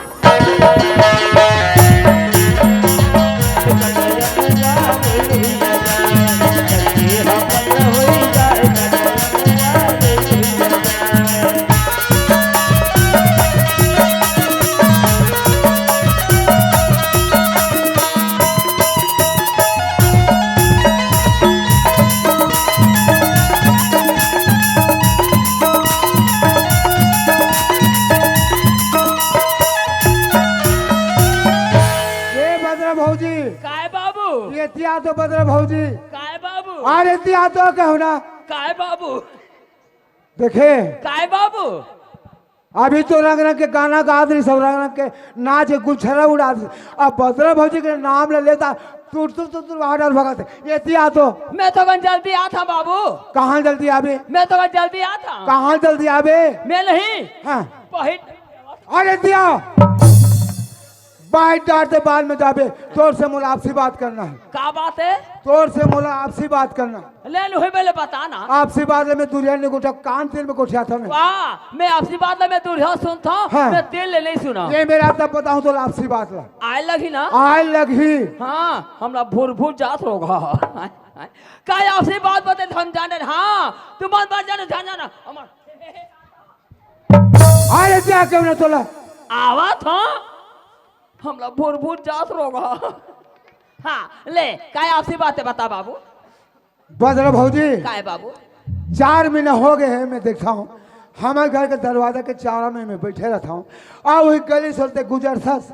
ए बदरा भौजी। काय बाबू? एती आ तो बदरा भौजी। काय बाबू? अरे एती आ तो कहूं ना। काय बाबू? देखे। काय बाबू? अभी तो रंग रंग के गाना गात रही, सब रंग रंग के नाच के गुलछरा उड़ात रही। अब बदरा भौजी के नाम ले लेता, टूट टूट टूट टूट बाहर डाल भगत। एती आ तो। मैं तो कन जल्दी आत हंव बाबू। कहाँ जल्दी आबे? मैं तो कन जल्दी आत हंव। कहाँ जल्दी आबे? मैं नहीं। हाँ। पहिट। अरे दिया। बाइट डारते बाद में जाबे, तोर से मोला आपसी बात करना हे। का बात हे? तोर से मोला आपसी बात करना। ले लुही पहले बता ना। आपसी बात ले मैं दूरिहा नइ गोठियां, कान तेल में गोठियाथंव मैं। वाह, मैं आपसी बात ले मैं दूरिहा सुनथंव, हाँ। मैं तेल ले नइ सुनंव। ये मेरा तब बताहूं तो आपसी बात ला। आय लगही ना? आय लगही। हाँ, हमला भुर भुर जात रोग ह। काय आपसी बात बते धन जाने, हाँ, तुम बात जाने धन जाना। हमर अरे, जा के ना तोला। आवत हंव। हमला भुर भुर जात रोग ह। हाँ, ले, काय आपसी बात हे बता बाबू। बदरा भौजी। काय बाबू? चार महीना होगे हे, मैं देखथंव, हमर घर के दरवाजा के चारा में मैं बइठे रहिथंव। अउ उही गली सोर ते गुजरथस।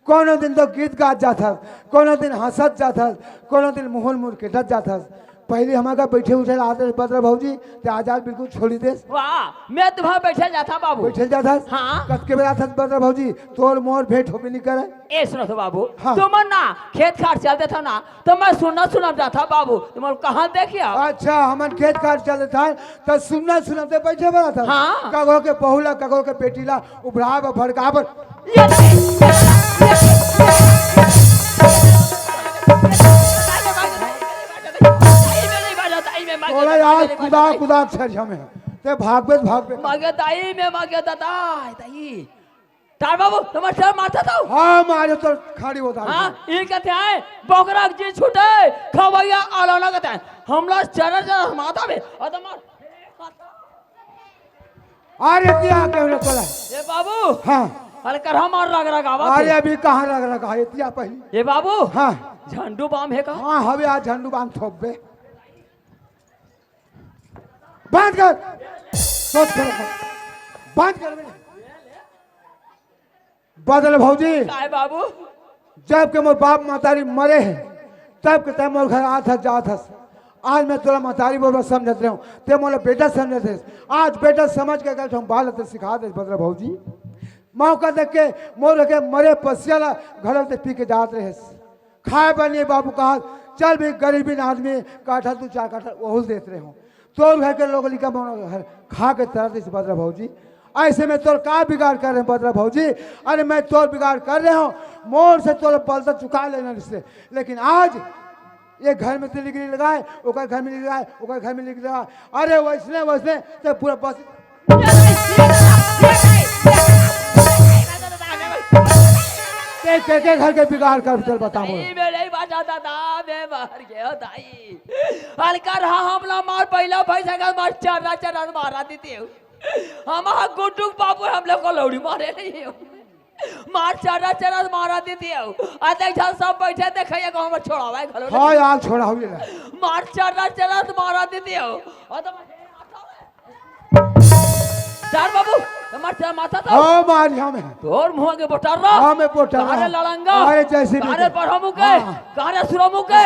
कोनो दिन तो गीत गात जाथस, कोनो दिन हंसत जाथस, कोनो दिन मुहुर मुहुर केटत जाथस। पहली हमर घर बैठे उठे ला आते बदरा भौजी, ते आज आज बिल्कुल छोड़ी देस। वाह, मैं तुम्हारा बैठे जाता बाबू। बैठे जाता? हाँ। कतके बेर आथस बदरा भौजी, तोर मोर भेंट होबे नहीं करे। ए सुनो तो बाबू, हाँ। तुमन ना खेत खार चल देथव ना, तो मैं सुनत सुनत जाथा बाबू, तुमन कहाँ देखिया? अच्छा, हमन खेत खार चल देथन, त सुनत सुनत ते बैठे बर आथस। हाँ। ककरो के बहू ला, ककरो के बेटी ला उभरा बर, भड़का बर। ये नहीं, ये नहीं, ये नहीं। तोला यार कुदा कुदा छर हमें। ते भागबे, भागबे। मगे दाई में मगे दादा, दाई। तार बाबू, तुम्हार सर मारता था? हाँ, मारे तो खाड़ी होता है। हाँ, ये कहते हैं, बोकरा के जी छूटे, खवैया आलाना कहते हैं। हमला चरा चरा माथा में, और तुम्हार अरे दिया के रे तोला। ए बाबू। हाँ। अरे कर हमार रग रग आवा अरे थे। अभी कहाँ रग रग आए दिया पहली। ए बाबू। हाँ। झंडू बाम है का? हाँ, हवे आज झंडू बाम थोपबे। बंद कर। सोच कर। बंद कर बे। बदरा भौजी। काय बाबू? जब के मोर बाप मतारी मरे हे, तब के तैं मोर घर आत हस, जात हस। आज मैं तोला मतारी बरोबर समझत रहे हूँ, ते मोला बेटा समझत हस। आज बेटा समझ के अगर हम बाल ते सिखा दे बदरा भौजी। मौका देख के मोर के मरे पसिया ला घरों ते पी के जात रहेस। खाए बर नहीं बाबू कहा, चल भी गरीबी आदमी काठा दू चार काठा ओहू देत रहे हूँ। तोर घर के लोग लिखा मोर घर खा के तरत इस बदरा भौजी। ऐसे में तोर का बिगाड़ कर रहे हैं बदरा भौजी? अरे मैं तोर बिगाड़ कर रहे हूँ, मोर से तोर बलता चुका लेना रिश्ते। लेकिन आज ये घर में तो लिख लगाए, ओकर घर में लिख लगाए, ओकर घर में लिख लगाए। अरे वैसने वैसने ते पूरा बस ते के, के घर के बिगाड़ कर चल बता मोर। नहीं, मैं नहीं बाजा दादा, मैं मर गया दाई। हल्का रहा हमला मार, पहला भाई संग मार, चर्रा चर्रा मारा देते हो। हम गुड्डू के बाबू हम लोग को लौड़ी मारे नहीं हो। मार चर्रा चर्रा मारा देते हो। आ देख जहाँ सब बैठे देखे ये को हम छोड़ावा है घलो हाँ यार, छोड़ा हुई ना। मार चर्रा चर्रा मारा देते हो। और तो चार बाबू, तुम्हार चार माथा था। हाँ, मारी हमें। तोर मुँह के बोटार रहा। हाँ, मैं बोटार रहा। कारे लड़ंगा। अरे, जैसे भी कारे दे। पढ़ा मुके। हाँ। कारे सुरा मुके।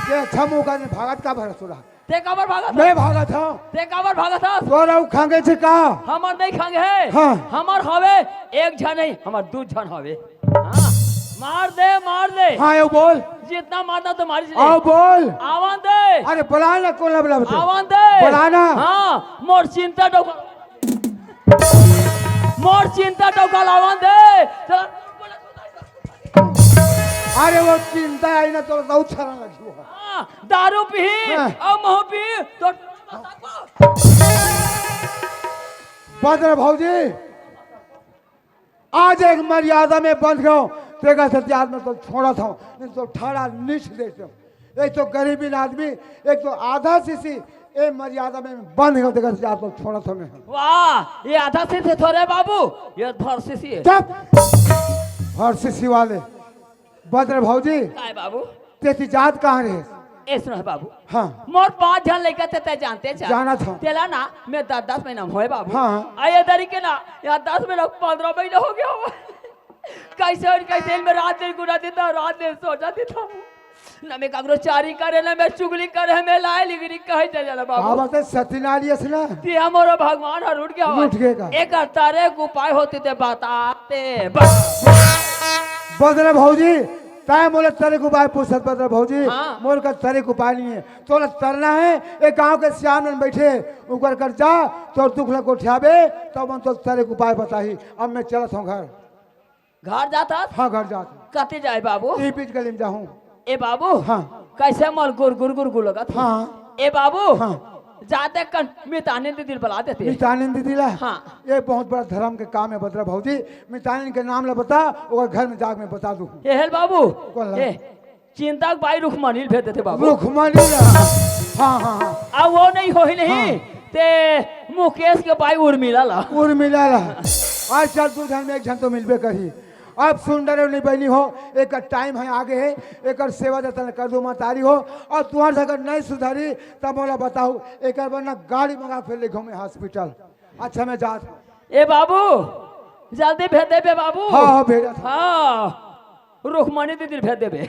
ये अच्छा मुका ने भागत का भरा सुरा। ते काबर भागत मैं हस? भागत हूँ। ते काबर भागत हस? तोरा उ खांगे छे का? हमर नहीं खांगे है। हाँ। हमर हवे एक झन नहीं, हमर दू झन हवे। हाँ, मार दे, मार दे। हाँ, ये बोल। जितना मारना तो मारी ले। आओ बोल। आवन दे। अरे बुला ना, कौन बुला बता? आवन दे। बुला ना। हाँ, मोर चिंता डोका। मोर चिंता डोका लावन दे। चला। अरे वो चिंता आई ना तो बहुत सारा लगी हुआ। हाँ, दारू पी, हाँ। अब महू पी, तो बदरा भौजी। आज एक मर्यादा में बंध गयो, तेकर सेती आज मैं तो छोड़त हूँ, नहीं तो ठाड़ा नीच देते हूँ। एक तो गरीबी आदमी, एक तो आधा शीशी, ए मर्यादा में बंध गयो, तेकर सेती आज तो छोड़त हूँ मैं। वाह, ये आधा शीशी थोड़े बाबू, ये भर शीशी है। चुप, भर शीशी वाले। बदरा भौजी, काय बाबू? तेती जात कहाँ रहे? ए सुन बाबू। हाँ। मोर पाँच झन लइका ते, ते जानते छा। जानत हूँ। तेला ना, मैं दस, दस महीना होए बाबू। हाँ। आ ये दरी के ना, यहाँ दस महीना, पन्द्रह महीना हो गया हो। कैसे और कैसे इनमें रात दिन गुना देता, रात दिन सोचा देता हूँ। ना मैं काकरो चारी करे, ना मैं चुगली करे, मैं लाए लिगरी कहे चल जाला बाबू। बाबा ते सती नारी अस ना। ते हमरो भगवान हर उठ गया हो। उठ गए का? एक तारे को उपाय होती ते बताते। बस। बदरा भौजी, तैं मोला तरे के उपाय पूछत बदरा भौजी, हाँ। मोर का तरे के उपाय नहीं है। तोला तरना है, एक गांव के सियान मन बैठे, उकर कर जा, तोर दुख ला गोठियाबे, तब मन तोर तरे के उपाय बताही। अब मैं चलत हूँ घर। घर जात हस? हाँ, घर जात हूँ। कते जाए बाबू? ई बीच गली में जाहूँ। ए बाबू, हाँ। कैसे मन गुर गुर गुर गुर लगत हे? हाँ। ए बाबू, हाँ। जाते कन मितानिन दीदी बला देते। मितानिन दीदी ला? हाँ। ये बहुत बड़ा धर्म के काम है बदरा भौजी। मितानिन के नाम ला बता, ओकर घर में जाके मैं बता दूँ। ए हेल बाबू, कौन ला? ए, चिंता के बाई रुखमणी भेज देते बाबू। रुखमणी ला? हाँ, हाँ, हाँ। अब वो नहीं होही नहीं, हाँ। ते मुकेश के बाई उर्मिला ला। उर्मिला ला। आज चल दू झन में एक झन तो मिलबे करही। अब सुन डरे नहीं बनी हो, एक टाइम है आगे है, एक सेवा जतन कर दो मतारी हो, और तुम्हारे से अगर नहीं सुधारी तब मोला बताओ, एक बार ना गाड़ी मंगा फिर ले घूमे हॉस्पिटल। अच्छा मैं जात हूँ। ए बाबू, जल्दी भेज देबे बाबू। हाँ, हाँ, भेजत हूँ। हाँ, रुखमणी दीदी भेज देबे।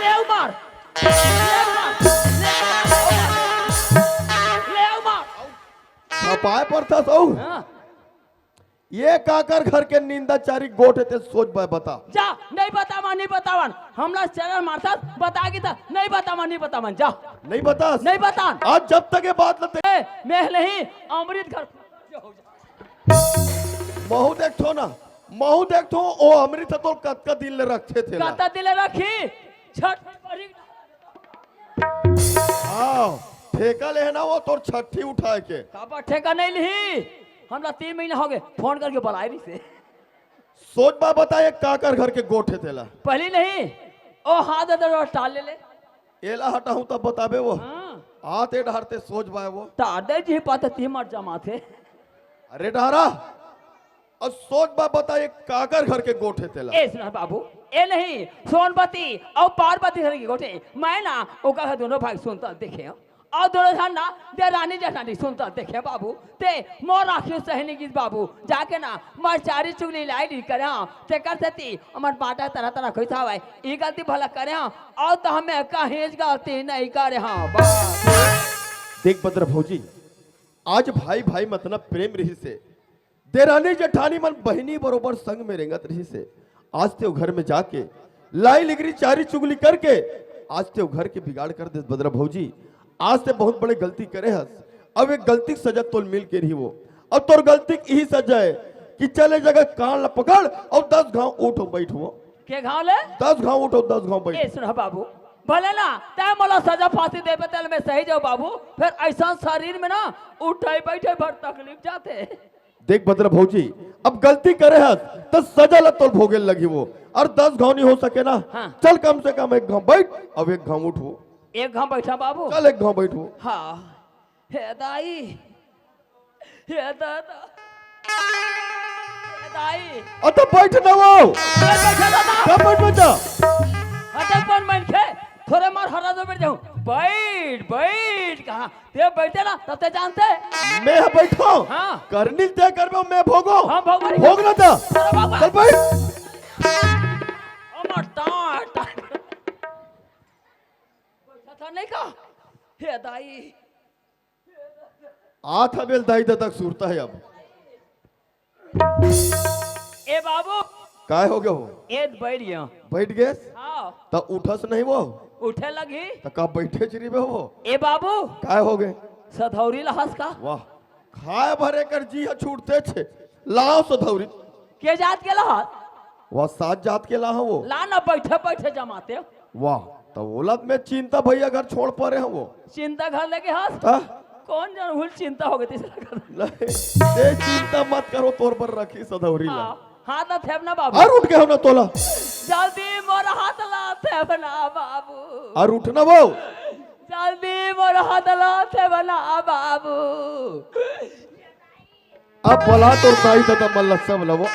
ले उमर, ले उमर, ले उमर, ले उमर। छपाए परथस अउ। हाँ। ये काकर घर के निंदा चारी गोठ हे ते सोच बाय बता। जा, नहीं बतावन, नहीं बतावन। हमला चैनल मारथस, बता की था, नहीं बतावन, नहीं बतावन, जा। नहीं बतास? नहीं बतान। आज जब तक ये बात ल ते ए, मैं नहीं, अमृत घर। महू देखथो ना, महू देखथो, ओ अमृत ह तोर कतका दिन ले रखथे तेला। कतका दिन ले रखही? छठ परी। हाँ, ठेका ले हे ना वो तोर छठी उठाए के। काबर ठेका नहीं लिही? हमला तीन महीना हो गए, फोन करके बुलाए रहिसे। सोच बाय बता, ये काकर घर के गोठ हे तेला। पहली नहीं, ओ हाथ दे दे, टाल ले ले। एला हटाहूं तब बताबे वो। हाँ। आते डहर ते सोच बाय वो। टाल दे जी, पाते ती मर जमाथे। अरे डहरा, अउ सोच बाय बता, ये काकर घर के गोठ हे तेला। ए सुन बाबू, ए नहीं, सोनपति अउ पार्वती घर के गोठ हे। मैं ना ओकर घर दोनों भाई सुनता देखे हंव। अउ दोनों झन ना देरानी जेठानी सुनता देखे हंव बाबू। ते मोर आँखी सही नहीं गिस बाबू। जाके ना मैं चारी चुगली लाई ली करे हंव। तेकर सेती हमर बाटा तरह तरह कइसा हवय। ई गलती भला करे हंव। अउ तो हमें कहीं गलती नहीं करे हंव बस। देख भद्रा भौजी, आज भाई भाई म अतना प्रेम रहिसे, देरानी जेठानी मन बहिनी बरोबर संग में रेंगत रहिसे। आज ते ओ घर में जाके लाई लिगरी चारी चुगली करके आज ते ओ घर के बिगाड़ कर देस भद्रा भौजी। आज ते बहुत बड़े गलती करे हस। अब एक गलती के सजा तोल मिल के रही वो। अब तोर गलती के इही सजा हे कि चले जगह कान ला पकड़ अउ दस घांव उठ अउ बैठ वो। के घांव ले? दस घांव उठ अउ दस घांव बैठ। ए सुन बाबू, भले ना तैं मोला सजा फांसी देबे तेला मैं सही जाऊं बाबू, फेर अइसन शरीर में ना उठे बैठे भर तकलीफ जाथे। देख भद्रा भौजी, अब गलती करे हस त सजा ल तोल भोगे लगही वो। अउ दस घांव नहीं हो सके ना। हाँ। चल कम से कम एक घांव बैठ, अब एक घांव उठ वो। एक घांव बैठा बाबू। चल एक घांव बैठ वो। हाँ। हे दाई, हे दादा, हे दाई। अ त बैठ ना वो। मैं बैठा दादा। कब बैठ बच्चा? हटे कौन मन खे? थोरे मार हरा दो बैठ जाऊं। बैठ, बैठ कहा? ते बैठे ना, तब ते जानते। मैं ह बैठो। हाँ। करनी ल ते करबे, मैं भोगो। हम भोगो नहीं। भोग ना त। अरे बाबा। चल बैठ। अमर टाट। बैठा था नहीं का? हे दाई। आत हबे ल दाई ददा के सुरता हे अब। ए बाबू, काय हो गयो? एद बैठ गयो। बैठ गेस? हाँ। त उठस नहीं वो? उठे लगी। त का बैठे च रहिबे वो? ए बाबू। काय हो गए? सधौरी लहस का? वाह, खाए भरे कर जी ह छूटते छे। लाओ सधौरी। के जात के लहस? वाह, सात जात के लाओ वो। ला ना, बैठे बैठे जमाते। वाह, त ओला मैं चिंता भैया घर छोड़ परे हूँ वो। चिंता घर लेके हस? हाँ? कौन जन भूल चिंता हो गई तीसरा घर। नहीं, ये चिंता मत करो, तोर पर रखी सधौरी ला। हाँ, हाँ, तो थेबना बाबू। और उठ गए हो ना तोला। जल्दी मोर हाथ ला थेबना बाबू। और उठना वो। जल्दी मोर हाथ ला थेबना बाबू। अब बला तोर ताई दादा मल्ला सब लवो।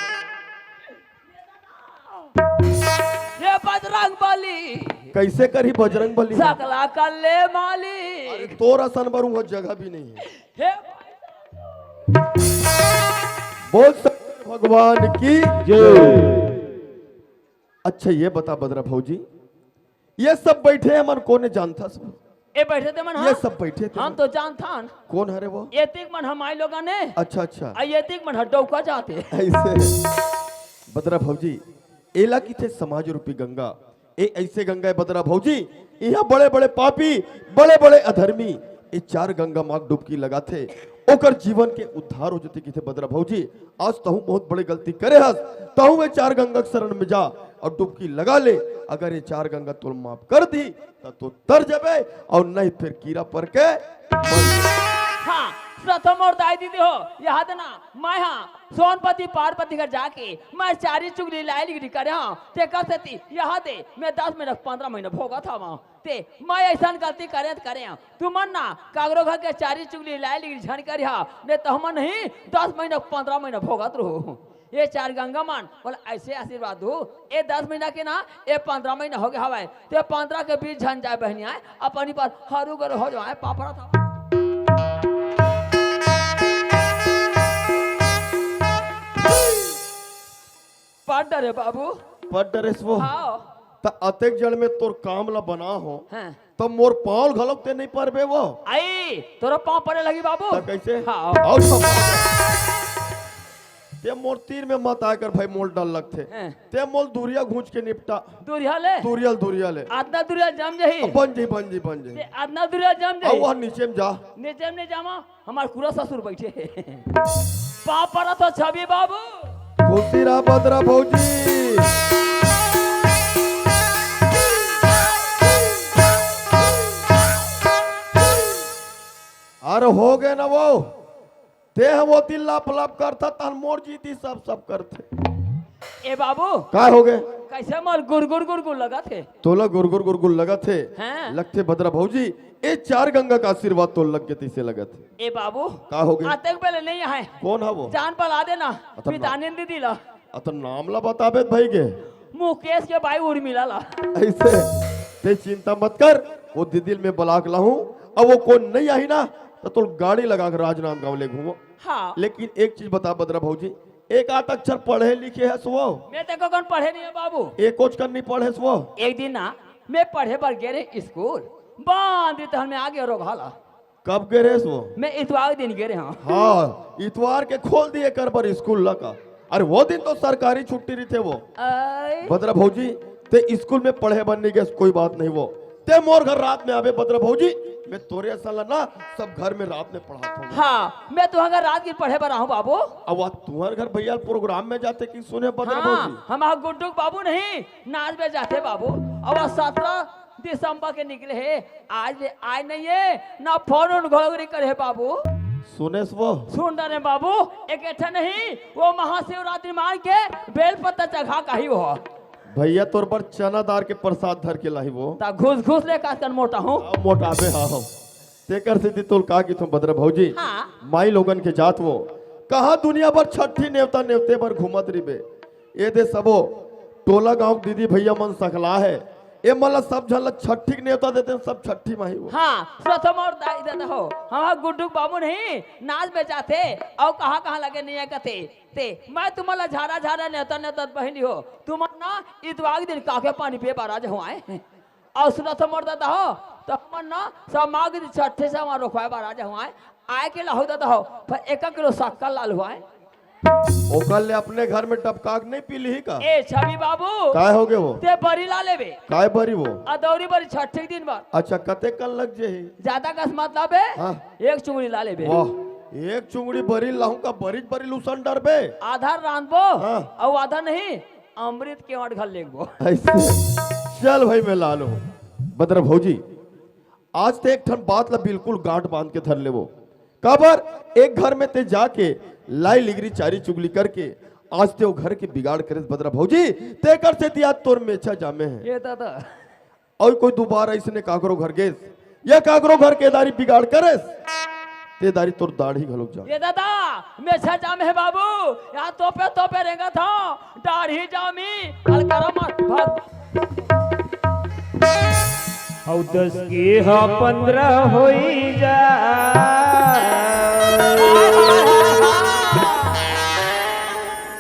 ये बजरंग बली। कैसे करी बजरंग बली? सकला कल्ले माली। अरे तोर असन बर उहाँ जगह भी नहीं है। हे बोल शंकर भगवान की जय। अच्छा ये बता बदरा भौजी, ये सब बैठे हे मन कोने जानथस? ए बैठे ते मन, ये हाँ? सब बैठे ते हम मन। तो जानथन। कौन हरे वो? एतिक मन हमारे लोगन हे। अच्छा, अच्छा। आ एतिक मन ह डौका जाते। ऐसे। बदरा भौजी, एला किथे समाज रूपी गंगा। ए ऐसे गंगा है बदरा भौजी, यहाँ बड़े बड़े पापी, बड़े बड़े अधर्मी, ये चार गंगा माँ डुबकी लगाथे, ओकर जीवन के उद्धार हो जथे किथे बदरा भौजी। आज तहूँ बहुत बड़े गलती करे हस, तहूँ ये चार गंगा के शरण में जा और डुबकी लगा ले। अगर ये चार गंगा तोल माफ कर दी, त तो तर जबे और नहीं फिर कीड़ा पर के मर जबे। हाँ, सुनत हो मोर दाई दीदी हो, यहाँ दे ना, मैं हाँ सोनपति पार्वती घर जाके मैं चारी चुगली लाई लिगड़ी करे हाँ, ते कर सेती यहाँ दे मैं दस महीना पंद्रह महीना भोगत हवा। ते मैं ऐसा गलती करे त करे हाँ, तुमन ना कागरो घर के चारी चुगली लाई लिगड़ी झन करे हाँ, ने तो हमन ही दस महीना पंद्रह महीना भोगत रहो। ये चार गंगा मन बोला ऐसे आशीर्वाद दो, ए दस महीना के ना, ए पंद्रह महीना हो गया हवाए, ते पंद्रह के बीच झन जाए बहनी आए, अपनी पर हरू गरो हो जाए, पापड़ा था। पढ़ डरे बाबू। पढ़ डरेस वो? हाँ। त अतेक जड़ में तोर काम ला बना हो, हाँ। त मोर पाँव घलोक ते नहीं परबे वो। आई, तोरा पाँव परे लगी बाबू। त कैसे? हाँ। आओ सब। ते मोर तीर में मत आकर भाई, मोल डर लगथे। हैं। ते मोल दूरिया घूंच के निपटा। दूरिया ले? दूरिया, दूरिया ले। आतना दूरिया जम जही। बन जी, बन जी, बन जी। ते आतना दूरिया जम जही। आओ वहाँ नीचे में जा। नीचे में नहीं जामा, हमार पूरा ससुर बैठे हे। पाँव परत हो छवि बाबू। खुशी रहा बदरा भौजी। अरे हो गए ना वो, ते ह वो दिन लाप लाप करथा, तहन मोर जीती सब सब करथे। ए बाबू, का हो गए? कैसे मोर गुरगुर गुरगुर लगत हे? तोला गुरगुर गुरगुर लगत हे? हाँ। लगथे बदरा भौजी, ए चार गंगा का आशीर्वाद तोल लग गे तइसे लगत हे। ए बाबू, का हो गए? अतेक बेले नहीं आहे। कौन हा वो? जान पला देना, अतन ना- मितानिन दीदी ला। अतन नाम ला बताबे त भाई के। मुकेश के भाई उर्मिला ला। ऐसे, ते चिंता मत कर, वो दीदी ल मैं बलाक लाहूं, अब वो कोन नहीं आही ना, त तोल गाड़ी लगा के राजनांदगांव ले घूमो। हाँ। लेकिन एक चीज बता बदरा भौजी, एक आध अक्षर पढ़े लिखे हस वो? मैं ते को कन पढ़े नहीं है बाबू। एकोच कन नहीं पढ़ेस वो? एक दिन ना, मैं पढ़े बर गे रहे स्कूल, बांध तहन मैं आ गया रोगहा ला। कब गे रहेस वो? मैं इतवार दिन गे रहे हूँ। हाँ, इतवार के खोल दिए कर बर स्कूल ला का। अरे वो दिन तो सरकारी छुट्टी रहिथे वो। आय। बदरा भौजी, ते स्कूल में पढ़े बर नहीं गेस, कोई बात नहीं वो। ते मोर घर रात में आबे बदरा भौजी, मैं तोरे असन ला ना सब घर में रात में पढ़ात हूँ। हाँ, मैं तुहर घर रात की पढ़े बर आहूँ बाबू। अब आज तुहर घर भैया प्रोग्राम में जाते कि सुने बदरा हाँ, भौजी? हम गुड्डू के बाबू नहीं, नाच में जाते बाबू। अब आज सत्रह दिसंबर के निकले हे, आज ले आए नहीं है, ना फोन उन घोगरी करे हे बाबू। सुनेस वो? सुन डरे बाबू, एक एठा नहीं, वो महाशिवरात्रि मान के बेल पत्ता चघा काही वो। भैया तोर बर चना दार के प्रसाद धर के लाही वो। ता घुस घुस ले कास कन मोटा हूँ। अब मोटाबे हा हो। तेकर सेती तोल का किथों बदरा भौजी। हाँ। माई लोगन के जात वो। कहाँ दुनिया भर छठी नेवता नेवते बर घूमत रिबे। ए दे सबो टोला गांव के दीदी भैया मन सकला हे। ए मन ला सब झन ला छठी के नेवता देते, सब छठी माही वो। हाँ, सुनत हो मोर दाई ददा हो। हाँ, हाँ, गुड्डू के बाबू नहीं, नाच में जाते, अउ कहाँ कहाँ लगे नहीं है कथे। ते, मैं तुमन ला झारा झारा नेवता नेवता बहिनी हो। तुमन ना इतवार के दिन काके पानी पिए बर आ जाहू आए। अउ सुनत हो मोर ददा हो, त हमन ना समाग दिन छठे से वहाँ रोकवाए बर आ जाहू आए। आए के लाहू ददा हो, पर एक किलो शक्कर लाल हुआ है। ओकर ले अपने घर में टपका के नहीं पी लिही का? ए छवि बाबू, काय हो गे वो? ते बरी ला लेबे। काय बरी वो? अदौरी बरी छठ के दिन बर। अच्छा, कते कन लग जेही? ज्यादा कस मत लाबे। हाँ। एक चुंगड़ी ला लेबे। वाह, एक चुंगड़ी बरी लाहूं का? बरीच बरी लूसन डरबे। आधा रांधबो, हाँ। अउ आधा नहीं, अमृत के वाट घर लेगबो। ऐसे। चल भाई, मैं ला लूं। बदरा भौजी, आज ते एक ठन बात ला बिल्कुल गांठ बांध के धर लेवो। काबर एक घर में ते जाके लाई लिगरी चारी चुगली करके आज ते ओ घर के बिगाड़ करेस बदरा भौजी, तेकर सेती आज तोर मेछा जामे हे। ये दादा। अउ कोई दुबारा इसने काकरो घर गेस या काकरो घर के दारी बिगाड़ करेस, ते दारी तोर दाढ़ी घलोक जाम। ये दादा, मेछा जामे हे बाबू, यहाँ तोपे तोपे रेंगत हंव, दाढ़ी जामी, अलकरा मत भाग। अउ दस के ह पंद्रह होई जा,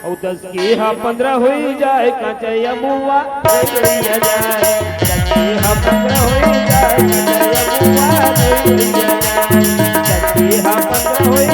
अउ दस के ह पंद्रह होई जाए, कांचा अमुआ लइया जाए। दस के ह पंद्रह होई जाए, कांचा अमुआ लइया जाए। दस के ह पंद्रह होई